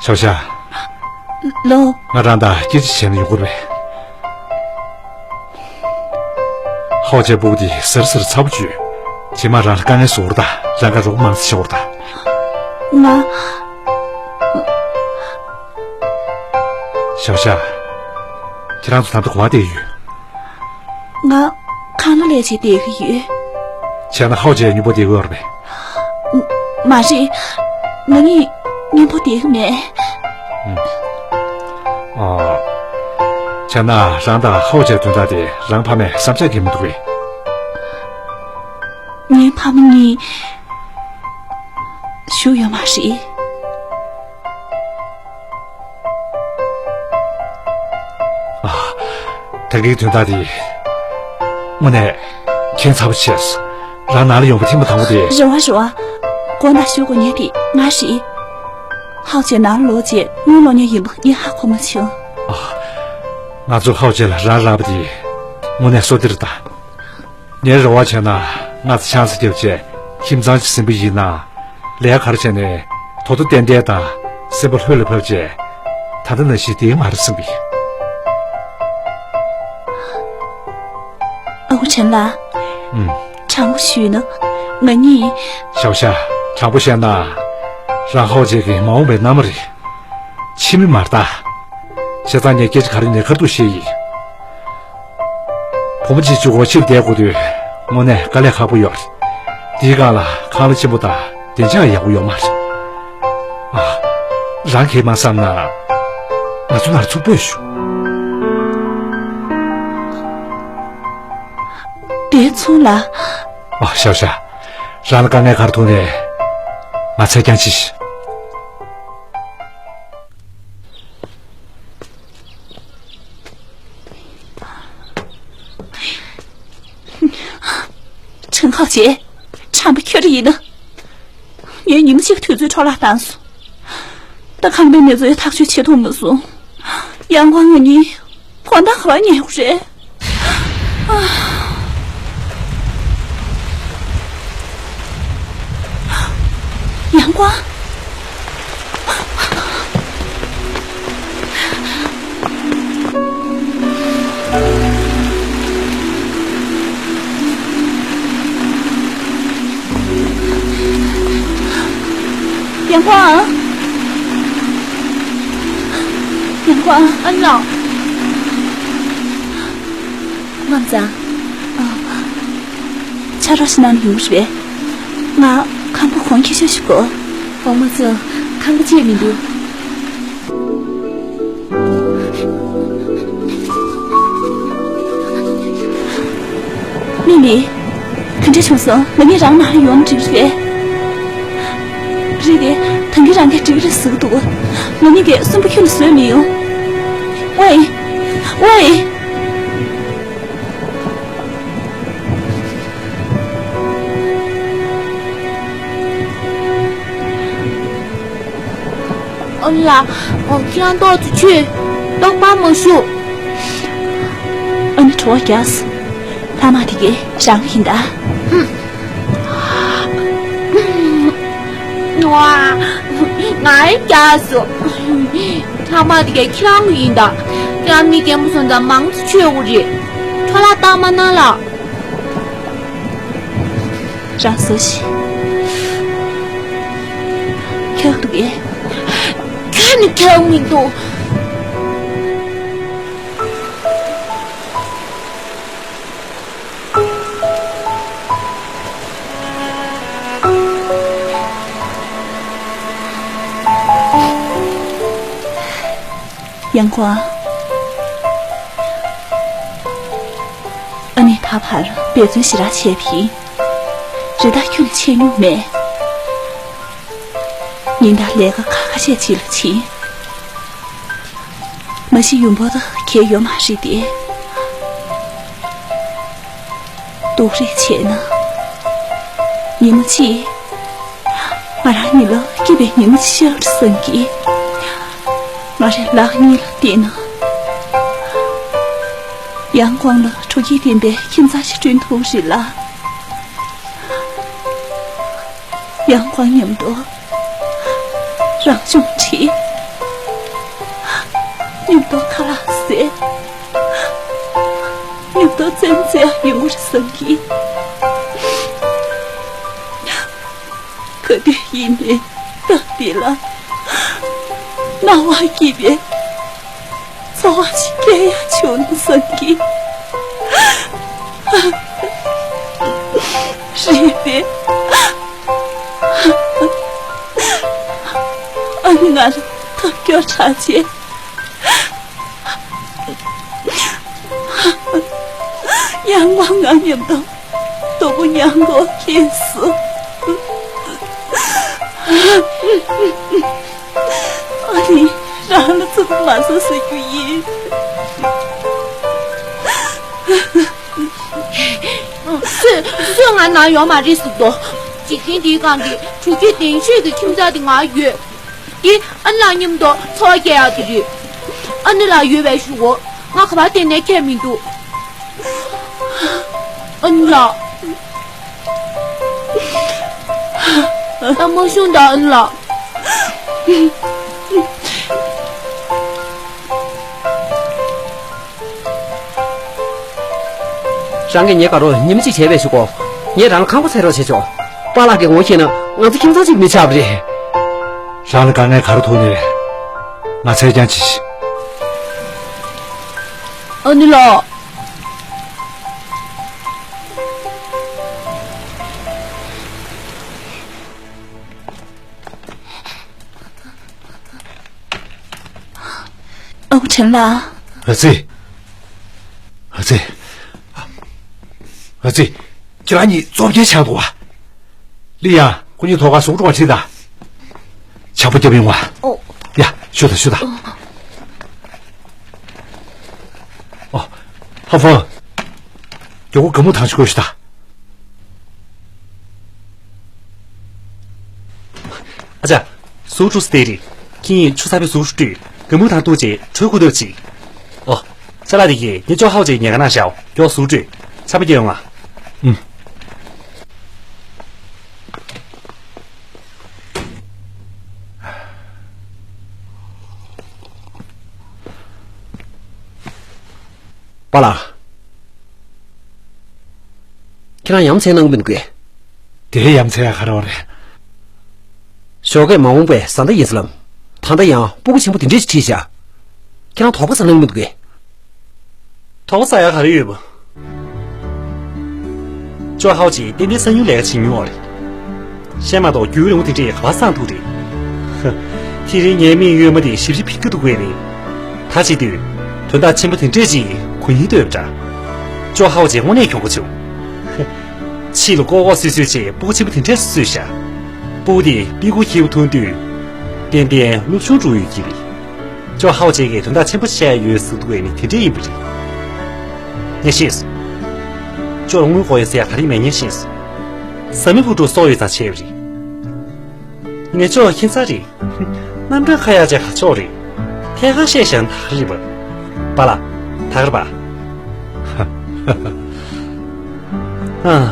ཞའོ་ཞ། ལོ། ང་རང་དང་སྐད་ཆ་བྱས་ན་ཡོང་གི་རེད། ཧའོ་ཅེ་སྤུ་གུ་དེ་ཟེར་ཟེར་ཚ་པོ་བྱོས། རྗེས་མ་རང་ལ་དཀའ་ངལ་བཟོ་བར་ད་རང་ག་རོགས་མང་ཙམ་བྱེད་བར་ད། ང་། ཞའོ་ཞ། ཁྱེད་རང་ཚོ་ད་ལྟ་ག་པར་བསྡད་ཡོད། ང་ཁང་གླ་ལས་བྱེད་བསྡད་ཀྱི་ཡོད། བྱས་ན་ཧའོ་ཅེ་མཉམ་པོ་བསྡད་ཀྱི་ཡོད་རེད་པས། མ་རེད། ང་གཉིས་མཉམ་པོ་བསྡད་ཀྱི་མེད། ཨ། བྱས་ན་རང་དང་ཧའོ་ཅེ་དོན་དག་དེ་རང་ཕ་མས་བསམ་འཆར་གྱི་མི་འདུག་གས། ངའི་ཕ་མ་གཉིས་བཞུགས་ཡོད་མ་རེད། ཨ། ད་གིན་དོན་དག་དེ། དངོས་གནས་ཁྱད་མཚར་པོ་བྱས་སོང་། རང་ནང་ལ་ཡོང་བའི་ཐེངས་མ་དང་པོ་དེ། རེ་བ་རེ་བ། དགོངས་དག་ཞུ་དགོས་མཁན་དེ་ང་རེད། ཧའོ་ཅེ་ནང་ལོག་རྗེས་དངུལ་སློག་མཁན་ཡིན་པ་ངས་ཧ་གོ་མ་བྱུང་། ཨ། ང་ཚོ་ཧའོ་ཅེ་ལ་རང་རག་པ་དེ་དངོས་གནས་བསོད་བདེ་རེད་ད། ངའི་རེ་བ་བྱས་ན་ང་ཚོ་ཆང་ས་བརྒྱབ་བྱས་ཁྱིམ་ཚང་ཞིག་ཟིན་པ་ཡིན་ན། ལས་ཀ་ག་རེ་བྱས་ནའི་ཐོག་ཐོག་ཏན་ཏན་དང་སེམས་པ་ལྷོད་ལ་ཕབ་བྱས། ད་ལྟ་ནང་བཞིན་བསྡད་ཀྱི་མ་རེད་བསམ་གི། ཨ་ཁུ་ཆེན་ལགས། ཨུམ། དྲང་པོ་ཞུས་ན། ང་གཉིས། ཞའོ་ཞ། དྲང་པོ་བཤད་ན། རང་ཧའོ་ཅེ་གི་མ་འོངས་པའི་མནའ་མ་རེད། ཕྱི་མི་མ་རེད་ད། བྱས་ཙང་ངས་སྐད་ཆ་ག་རེ་ཡིན་ནའི་ཁ་ཐུག་བཤད་ཡིན། བུ་མོ་གཅིག་གཅིག་པོ་ཕྱིར་བསྡད་དགོས་དུས་དངོས་གནས་དཀའ་ལས་ཁག་པོ་ཡོད་རེད། འདིའི་སྒང་ལ་ཁང་གླ་ཆེན་པོ་དང་བདེ་འཇགས་ཡག་པོ་ཡོད་མ་རེད། ཨ། རང་གིས་མ་བསམ་ན་ང་ཚོ་ནར་ཚུར་སྤོས་ཞུ། བདེ་ཚོང་ལ། ཨ། ཞའོ་ཞ། རང་ལ་དཀའ་ངལ་ག་རེ་ཐུག་ནའི་ང་ཚོས་ཀྱང་ཅི་ཞིག་ཁྲེན་ཧའོ་ཅེ། དྲང་པོ་ཁྱོད་རང་ཡིན་ན། ངས་ཉིན་མོ་གཅིག་དུས་ཚོད་འཕྲོ་བརླག་བཏང་སོང་། ད་ཁང་པའི་གནས་ཚུལ་ཐག་གཅོད་བྱེད་ཐུབ་མ་སོང་། ཡང་ཁོང་ང་གཉིས་དགོང་དག་ག་པར་ཉལ་དགོས་རེད། ཡང་ཁོང་། ཡང་ཁོང་། ཡང་ཁོང་། ཨ་ནེ་ལགས། ངམ་ཚང་། ཨ། ཕྱག་རོགས་ཤིག་གནང་ན་ཡོང་གི་རེད་པས། ང་ཁང་པ་གོང་འཁྱོལ་ཤོག་ཞུ་གོ། འོ་མ་ཚོ། ཁང་པ་བརྗེད་མི་འདུག། མི་ལི། ག་འདྲ་བྱུང་སོང་། ང་གཉིས་རང་ནང་ལ་ཡོང་ན་འགྲིག་རེད། རེད་དེ། ད་གིན་རང་གིས་འགྲིག་རེད་ཟེར་གི་འདུག། ང་གཉིས་ཀྱིས་གསོན་པོ་ཁྱོན་ནས་བཟོས་མི་ཡོང་། ཝེ། ཝེ། ཨ་ལ། ཁྱེད་རང་ཏོག་ཙམ་ཆོས། ཏོག་པ་མ་ཞུ། ཨ་ནི་བྲོ་བ་རྒྱག་སོང་། ལྷག་མ་དེ་གའི་རང་ཡིན་ད། ཝ། ང་ཡི་རྒྱག་སོང་། ལྷག་མ་དེ་གའི་ཁྱེད་རང་གི་ཡིན་ད། ཁྱེད་རང་མི་རྒན་པོ་སོང་ཙང་མང་ཙམ་ཆོས་དགོས་རེད། འཕྲོ་བརླག་བཏང་མ་གནང་ལ། རང་བཟོ་ཞིག། ཁྱོད་འདུག་གས། ཁྱོད་ནི་ཁྱོད་མི་འདུག། ཡང་ཁོ། ཨ་ནེ་ད་བར་འབད་བརྩོན་ཞེ་དྲག་བྱས་པ་ཡིན། རེ་ད་ཁྱོད་ལ་ཆད་མྱོང་མེད། ཉིན་ལྟར་ལས་ཀ་ཁ་ཁ་ཤས་ཅིག་ལ་བྱེད། མ་གཞི་ཡུམ་བུ་དང་གྱེས་ཡོད་མ་རེད་དེ། སྡུག་རུས་བྱས་ན། ཉིན་མོ་གཅིག་ང་རང་གཉིས་ལ་སྐྱིད་པའི་ཉིན་མོ་ཅིག་ཤར་བསམ་གྱི། ང་རའི་ལག་གཉིས་ལ་བལྟས་ན། ཡང་ཀོང་ལ་ཕྲུ་གུ་ལྡན་པའི་ཁྱིམ་ཚང་ཞིག་བསྐྲུན་ཐུབ་རེད་ལ། ཡང་ཀོང་མཉམ་དུ་རང་སྦྱོང་བྱེད། མཉམ་དུ་ཁ་ལག་ཟས། མཉམ་དུ་རྩེད་མོ་རྩེ་ཡག་ཡོང་གི་རེད་བསམ་གི། ག་དུས་ཡིན་ནའི་སྟབས་བདེ་ལ་སྣང་བ་སྐྱིད་པའི་འཚོ་བ་ཞིག་སྐྱེལ་ཡག་བྱུང་ན་བསམ་གི། རེད་པས། ཨ་ནི་ང་ལ་ཐབས་སྐྱོ་དྲགས་བྱས། ཡང་ཀོང་ང་མཉམ་དུ་སྡུག་པོ་མྱངས་དགོས་ཁེལ་སོང་། ཨ་ནི་རང་ལ་ཚུར་མ་བཟོ་ཟེར་རྒྱུ་ཡིན། སུས་སུས་ང་ནང་ཡོང་མ་རེད་ཟེར་དོ། འཇིག་རྟེན་འདིའི་སྒང་གི་ཕྲུ་གུ་གདན་ཤོས་ཀྱི་ཁྱིམ་ཚང་དེ་ང་ཡོད། དེ་ཨ་ནེ་ལགས་མཉམ་དུ་འཚོ་བ་སྐྱེལ་ཡག་དེ་རེད། ཨ་ནེ་ལགས་ཡོད་པའི་གཞུག་གུ་ང་ག་པར་བསྡད་ནའི་ཁྱད་མི་འདུག། ཨ་ནེ་ལགས། ད་མ་ཤོང་ད་ཨ་ནེ་ལགས། རང་གིས་ངའི་དགའ་རོགས་ཉིན་མ་གཅིག་བྱས་པའི་གཞུག་གུ། ངས་རང་ལ་ཁང་པ་བཙལ་རོགས་བྱེད་ཆོག། པཱ་ལགས་ཀྱིས་ངོ་ཤེས་ན་ང་ཚོ་ཁྱིམ་ཚང་གཅིག་མི་ཆགས་པ་རེད། རང་ལ་དཀའ་ངལ་ག་རེ་ཐུག་ནའི་རེད། ང་ཚེ་རྐྱང་བྱེད་ཤིག། ཨ་ནེ་ལགས། ཨ་ཁུ་ཁྲེན་ལགས། ཨ་ཙི། ཨ་ཙི། ཨ་ཙི། ཁྱེད་རང་གཉིས་བཙོག་པ་ཆགས་འདུག་བ། ལི་ཡ། ཁོ་གཉིས་ཐོག་ཁར་གཟུགས་སྒྲུབ་པར་ཁྲིད་དང་། ཇ་ཕོར་རྒྱབ་ཡོང་བ། ཨོ། ཡ། ཤོད་དང་ཤོད་དང་། ཨོ། ཧ་ཧྥང་། མགྱོགས་པོ་གད་མོ་དང་ཞིག་དགོས་ཤིག་དང་། ཨ་ཅག། གཟུགས་སྒྲུབ་སྟེ་རེད། ཁྱེད་ཆུ་ཚ་བའི་གཟུགས་སྒྲུབ། གད་མོ་དང་བཏུང་བྱས་དྲོད་ཁོག་ཐབས་ཅིག། ཨོ། ཅ་ལག་དེ་གས་ངས་ཅོ་ཧའོ་ཅིག་ཉལ་ཁ་ནང་བཞག། མགྱོགས་གཟུགས་སྒྲུབ། ཆར་པ་རྒྱག་ཡོང་ང་། ཨུམ། པཱ་ལགས། ཁྱེད་རང་ཡ་མཚན་གནང་གི་མི་འདུག་གས། དེའི་ཡ་མཚན་ཡང་ག་རེ་བ་རེད། ཞོགས་ཀས་མ་འོངས་པའི་བཟའ་ཟླ་ཡིན་ས་ལམ། ད་ལྟ་ཡང་སྤུ་གུ་ཆེན་པོ་དེ་འདྲས་ཞིག་ཁྲིད་བཞག། ཁྱེད་རང་དོགས་པ་ཟ་གནང་གི་མི་འདུག་གས། དོགས་པ་ཟ་ཡག་ག་རེ་ཡོད་པ། ཅོ་ཧའོ་ཅིག་ཏན་ཏན་གསང་ཉུལ་ལས་ཀ་བྱེད་མྱོང་བ་རེད། བཤད་མ་གཏོགས་རྒྱུན་རིང་པོ་དེ་འདྲས་ག་པར་བསང་ཐུབ་རེད། ཧ། དེ་རིང་ངའི་མིག་གཡོན་མ་དེ་ཞིབ་ཞིབ་ཕྱེ་གི་འདུག་གས་ནི། ད་བྱེད་དུས། དོན་དག་ཆེན་པོ་དེ་འདྲས་ཅིག་གོ་སྙིང་འདོད་པ་འདྲ། ཅོ་ཧའོ་ཅིག་དངོས་གནས་གྱོང་པོ་བྱུང་། ཧ། ཕྱི་ལ་ལྐོག་ལྐོག་སུད་སུད་བྱས་སྤུ་གུ་ཆེན་པོ་དེ་འདྲས་སུ་བཟོས་བཞག། སྤུ་གུ་དེ་དཔེ་ཁུག་ཁྱེར་ཐོན་དུས། ཏན་ཏན་སློབ་ཆུང་འགྲོ་ཡོད་ཀྱི་རེད། ཅོ་ཧའོ་ཅིག་གིས་དོན་དག་ཆེན་པོ་བཤད་ཡོད་ཟེར་འདུག་གས་ནི་དེ་འདྲས་ཡིན་པ་རེད། ངས་ཤེས། ཅོ་ལ་དངུལ་དགོས་ཡོད་ཟེར་ཡག་ག་རེ་མེད་ངས་ཤེས། བཟའ་མི་བུ་ཕྲུག་སྲོག་ཡོད་ཙང་བྱས་པ་རེད། ངས་ཅོ་ཁྱད་མཚར་རེད། རྣམ་གྲངས་ཁ་ཡག་ཅིག་ག་ཕྱོགས་རེད། ཐད་ཀར་བཤད་བཞག་ན་ད་ག་རེད་པ། པཱ་ལགས། ད་ག་རེད་པ། ཨ།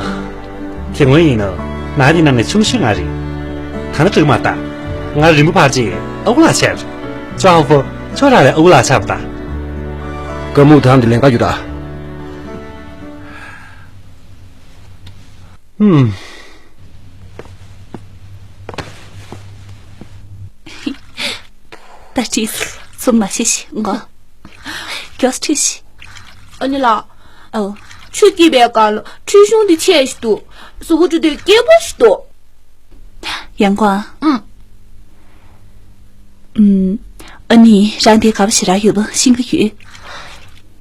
དེ་སྔོན་ཡིན་ན་ནང་དེ་ནང་ནས་ཆུང་ཤོས་ང་རེད། ད་ནི་འགྲིག་མ་ད། ང་རིང་པོ་བར་ཅིག་ཨ་ཁུ་ལགས་ཆགས་རེད། ཅོ་ཧ་ཧྥུ། ཁྱོད་རང་ལས་ཨ་ཁུ་ལགས་ཆགས་པ་ད། ཀ་མུག་ཐང་དེ་ལེན་ག་རྒྱུ་ད། ཧུམ། ད་ཁྲིད་སོང་། མ་བྱེད་ཤི་ངོ་། མགྱོགས་ཁྲིད་ཤི། ཨ་ནེ་ལགས། ཨོ། ཆུ་སྐྱིད་པའི་སྒང་ལ་ཁྲུས་གཞོང་འདི་ཆེ་ཞིག་འདུག། གཟུགས་པོ་འགྲོ་དུས་སྐྱིད་པོ་ཞིག་འདུག། ཡང་ཀོང་། ཨང་། ཨུམ། ཨ་ནི་རང་དེ་དགའ་པོ་ཞེ་དྲག་ཡོད་པ་ཤེས་ཀྱི་ཡོད།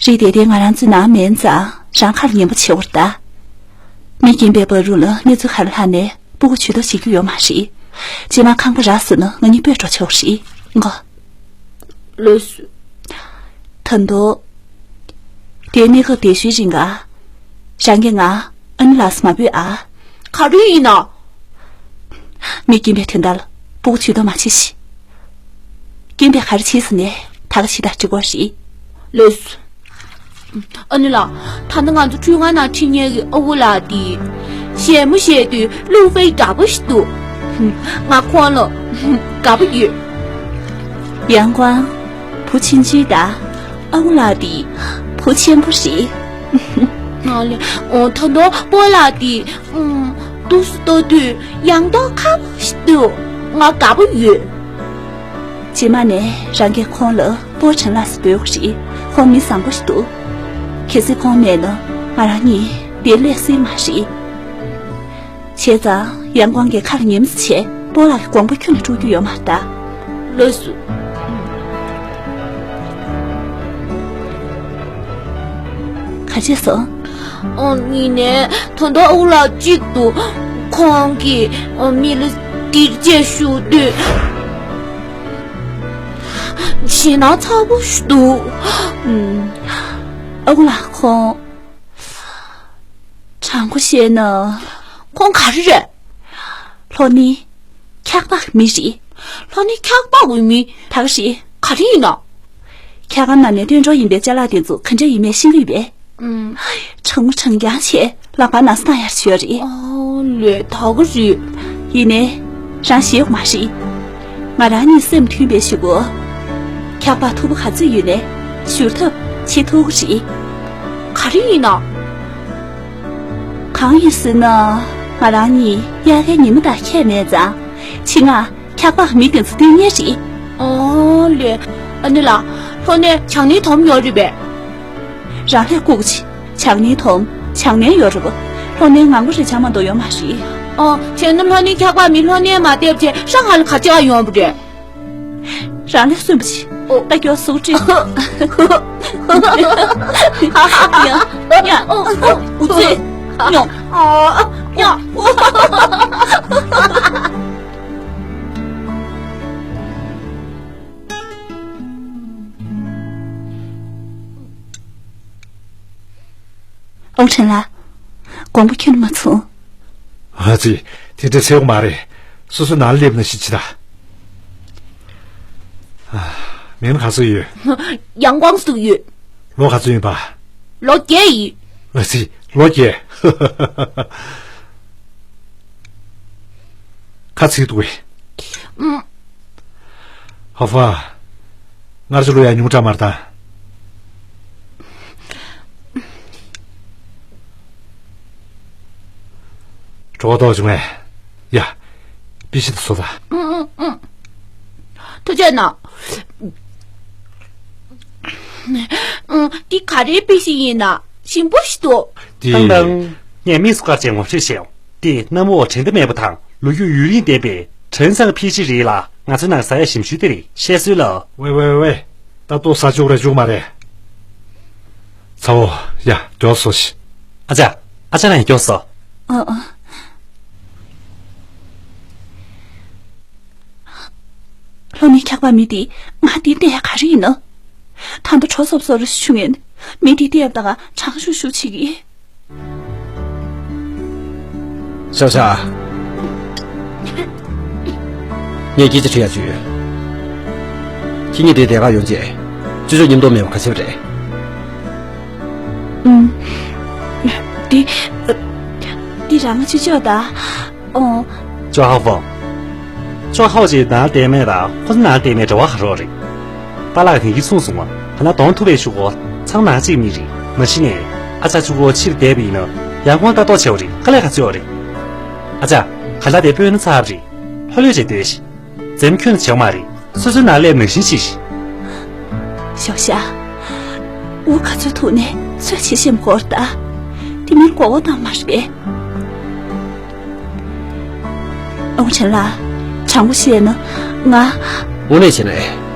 རེད་དེ་དེ་ང་རང་ཚོའི་ནང་མིན་ཙང་རང་ཁར་ཉན་པོ་བྱེད་འོར་ད། མི་རྒན་པའི་བར་རུ་ལ་གནས་ཚུལ་ག་རེ་ལྷག་ནས་སྤུ་གུ་ཇུས་གཏོགས་བྱེད་རྒྱུ་ཡོད་མ་རེད། རྗེས་མ་ཁང་པ་རག་སོང་ན་ང་གཉིས་སྤོས་འགྲོ་ཆོག་རེད། ངོ་། ལགས་སོ། ད་དུང་། དེའི་གནས་སྐབས་དེ་ཤོད་རིང་ག་རང་གིས་ང་ཨ་ནེ་ལགས་སུ་མ་འབོད་ཨ། ག་རེ་ཡིན་ན། མི་རྒན་པའི་དོན་དག་ལ་སྤུ་གུ་ཇུས་གཏོགས་མ་བྱེད་ཤི། རྒན་པས་ག་རེ་བྱེད་ཟེར་ནས་ད་ག་ཞིག་ད་འགྲིག་གོ་རེད། ལགས་སོ། ཨ་ནི་ལགས། ད་ནི་ང་ཚོ་ཁྲུས་ཁང་ནང་ཁྲིད་མཁན་གྱི་ཨ་ཁུ་ལགས་དེ། བཤད་མོ་བཤད་དུས་བློ་ཕར་དྲག་པོ་ཞིག་འདུག་ང་ཁོང་ལ་དགའ་པོ་ཡོད། ཡང་ཀོང་། བུ་ཆུང་ཆུང་དང་། ཨ་ཁུ་ལགས་དེ་བུ་ཆེན་པོ་རེད། ང་ལ་ཨོ་ད་དུང་སྤོ་ལགས་དེ་ཨུམ་འདུག་སེ་ལྟ་དུས་ཡང་ཏོག་ཁ་པོ་ཞིག་འདུག་ང་དགའ་པོ་ཡོད། རྗེས་མ་ནས་རང་གིས་ཁོང་ལ་སྤོ་ཁྲེན་ལགས་སུ་འབོད་དགོས་རེད། ཁོང་མི་བཟང་པོ་ཞིག་འདུག་གལ་སྲིད་ཁོང་མེད་ན་ང་རང་གཉིས་འདིར་སླེབས་སྲིད་མ་རེད། བྱས་ཙང་ཡང་ཀོང་གིས་ཁ་ལ་ཉན་མོ་ཙམ་བྱས། སྤོ་ལགས་ཀྱི་དགོངས་པ་ཁྱོན་ནས་དཀྲུག་རྒྱུ་ཡོད་མ་རེད་ད། ལགས་སོ། ག་བྱས་སོང་། ཨོ་ཡིན་ནའི་ད་ལྟ་ཨ་ཁུ་ལགས་གཅིག་ཏུ། ཁོང་གིས་ཨོ་མི་ལ་སྡིག་སྤྱད་ཞུ་དུས་ཞེད་སྣང་ཚ་པོ་ཞིག་འདུག་ཨུམ། ཨ་ཁུ་ལགས་ཁོང་། དྲང་པོ་བཤད་ན། ཁོང་ག་རེ་རེད། ལྷོ་ནི་འཁྱག་པག་མི་རེད། ལྷོ་ནི་འཁྱག་པག་གི་མི། ད་ག་རེད། ག་རེ་ཡིན་ནམ། འཁྱག་སྒམ་ནང་ནས་བཏོན་གྲབས་ཡིན་པའི་ཅ་ལག་དེ་ཚོ་ག་འདྲ་ཡིན་མིན་ཤེས་ཀྱི་ཡོད་པས། ཨུམ། གྲང་མོ་གྲང་རྐྱང་བྱས་ལག་པ་ནང་སྣ་ཡར་བྱས་ཡོད་རེད། ཨོ་ལེ་ད་ག་རེད། ཡིན་ནའི། རང་ཞེད་དགོས་མ་རེད། ང་རང་གཉིས་སེམས་མཐུན་པའི་གཞུག་གུ། འཁྱག་པག་མཐུག་པོ་ག་ཚོད་ཡོད་ནའི་བཞུར་ཐབས་བྱེད་ཐུབ་ཀྱི་རེད། ག་རེ་ཡིན་ནམ། གང་ཡིན་ཟེར་ན། ང་རང་གཉིས་དབྱར་ཁའི་ཉི་མ་དང་ཁྱད་མེད་ཙང་། ཕྱི་ནང་འཁྱག་པག་མི་དེ་ཚོ་སྟོན་མཁན་རེད། ཨོ་ལེ། ཨ་ནི་ལགས། ལྷོ་ནས་ཇག་ནིང་དོམ་ཡོད་རེད་པས། རང་ལས་ལྐུགས་ཀྱི། ཇག་ནིང་དོམ། ཇག་ནིང་ཡོད་རེད་པ། ལྷོ་ནས་ངང་པ་རེ་ཆགས་མ་གཏོགས་ཡོད་མ་རེད། ཨོ། བྱས་ན་ལྷོ་ནས་འཁྱག་པག་མི་ལྷོ་ནས་མ་བསྡད་བྱས་ཧྲང་ཧའེ་ལ་ག་ཅི་ག་ཡོང་བ་རེད། རང་ལས་གསོན་པོ་བྱེད། ཨོ། ད་མགྱོགས་སུ་ཁྲིད། ཡ། ཡ། ཨོ། ཨོ། ཨུ་ཙི། ཉོ། ཨ། ཉོ། ཨོ་ཁྲེན་ལགས། དགོངས་པ་ཁྱོན་ནས་མ་ཚོམས། ཨ་ཙི། དེ་འདྲ་ཟེར་དགོས་མ་རེད། སོ་སོ་ནང་ལ་སླེབས་ན་ཤེས་ཀྱི་ད། ཨ། མིང་ག་ཚོད་ཡོད། ཡང་ཀོང་ཟེར་གྱི་ཡོད། ལོ་ག་ཚོད་ཡིན་པ། ལོ་བརྒྱད་ཡིན། ཨ་ཙི། ལོ་བརྒྱད། ཁ་ཚིག་འདུག་གས། ཨུམ། ཧ་ཧྥ། སྔར་གྱི་ལོ་ཡང་ཉུང་དྲགས་མ་རེད་ད། གྲོད་ཁོག་ལྟོགས་བྱུང་ངས། ཡ། པི་ཤི་དེ་ཟོ་ད། ཨུམ་ཨུམ་ཨུམ། ཐུགས་རྗེ་གནང་། ཨུམ། འདི་ག་རེའི་པི་ཤི་ཡིན་ན་ཞིམ་པོ་ཞིག་འདུག་དེ། ཏང་ཏང་། ངས་དམིགས་སུ་བཀར་བྱས་ངོ་སྤྲོད་བྱས་ཡོང་། འདི་གནམ་འོག་བྲལ་འདོད་མེད་པ་དང་ལོ་རྒྱུས་ཡུན་རིང་ལྡན་པའི་ཁྲེན་ཚང་པི་ཤི་རེད་ལ། ང་ཚོའི་ནང་ཟ་ཡ་ཞིམ་ཤོས་དེ་རེད། བཤད་སྲོལ་ལ། ཝེ་ཝེ་ཝེ། ད་ལྟོ་ཟ་བཅུག་རེ་བཅུག་མ་རེད། ཚ་བོ། ཡ། མགྱོགས་སོ་ཤི། ཨ་ཅག་ཨ་ཅག་ལགས་མགྱོགས་སོ། ཨ་ཨ། ལྷོ་ནས་འཁྱག་པག་མི་དེ་ང་འདིར་བསྟན་ཡ་ག་རེ་ཡིན་ནམ། ད་ལྟ་གྲོ་སོབ་སོབ་རེ་ཞིག་བྱུང་ངས། མི་དེ་བལྟས་པ་དང་གྲང་ཤུར་ཤུར་བྱེད་ཀྱི། ཤ་ཤ། ངས་སྐད་ཆ་དྲི་ཡ་ཅིག་ཡོད། ཁྱེད་གཉིས་དེ་དེ་ག་ཡོང་རྗེས་ཅོ་ཅོ་མཉམ་དུ་མེད་པ་ག་བྱས་པ་རེད། ཨུམ། འདི། འདི་རང་ཅོ་ཅོ་ད། ཨོ། ཅོ་ཧའོ་ཧྥང་། ཅོ་ཧའོ་ཅེ་ནང་བསྡད་མེད་ལ་ཁོ་ཚོ་ནང་བསྡད་མེད་འབྲེལ་བ་ག་རེ་རེད། པཱ་ལགས་དེང་གི་གསུངས་སོང་བ། ད་ལྟ་གདོང་ཐུག་པའི་གཞུག་གུ་ཚང་ནང་གཅིག་མི་རེད། མ་གཞི་ནས་ཨ་ཅག་གཅིག་པོ་ཕྱིར་བསྡད་པ་ཡིན་ན་ཡང་ཁོང་ལྟ་རྟོག་བྱེད་པ་རེད། དཀའ་ལས་ག་ཚོད་ཡོད་རེད། ཨ་ཅག་ག་ལ་དེ་སྤོས་ན་ཚར་བ་རེད། ལྷོད་ལྷོད་བྱས་སྡོད་ཤིག་འཛེམ་ཁྱོན་ནས་བྱེད་པ་མ་རེད། སོ་སོའི་ནང་སླེབས་ནང་བཞིན་བྱེད་ཤིག་ཞའོ་ཞ། འུ་ག་ཚོད་ཐུག་ནས་ཚོད་བྱེད་ཤེས་མ་དགོས་ད། དེ་མིན་མགོ་བོ་བཏང་མ་རེད་པས། ཨོང་ཆེན་ལགས། དྲང་པོ་བཤད་ན་ང་། དངོས་གནས་བྱས་ན་ཨེ།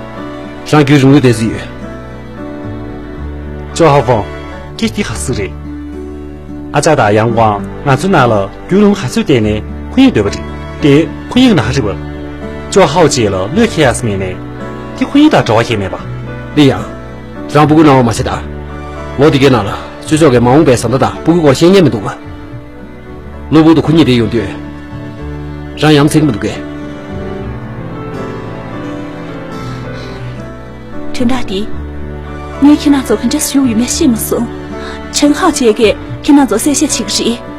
རང་རྒྱུས་རིང་ལུགས་ལྡན་ཟིག་ཡོད། ཅོ་ཧ་ཧྥང་། ཁྱེད་འདི་ག་ཟིག་རེད། ཨ་ཅག་དང་ཡང་ཝང་ང་ཚོའི་ནང་ལ་རྒྱུས་ལོན་ག་ཚོད་བལྟས་ནས་ཁོ་གཉིས་སྡོད་པ་རེད། དེ་ཁོ་གཉིས་ནང་རེད་པ། ཅོ་ཧའོ་ཅེ་ལ་བློས་འཁེལ་ཡག་མེད་ནས། དེ་ཁོ་གཉིས་དང་འབྲེལ་བ་གང་ཡང་མེད་པ། ལི་ཡང་། རང་སྤུ་གུ་སྣང་བ་མ་བྱེད་ད། ལོ་འདི་གའི་ནང་ལ་ཅོ་ཅོ་གིས་མ་འོངས་པའི་བཟའ་ཟླ་དང་སྤུ་གུའི་སྐོར་ཤེས་མཁན་མི་འདུག་ག་གློ་བུར་དུ་ཁོ་གཉིས་དེ་ཡོང་དུས། རང་ཡ་མཚན་གྱི་མི་འདུག་གས། དོན་དག་འདི། ངས་ཁྱེད་རང་ཚོ་ག་འདྲས་བཞུགས་ཡོད་མེད་ཤེས་མ་སོང་། ཁྲེན་ཧའོ་ཅེ་གིས་ཁྱེད་རང་ཚོ་གསལ་བཤད་བྱེད་ཀྱི་རེད།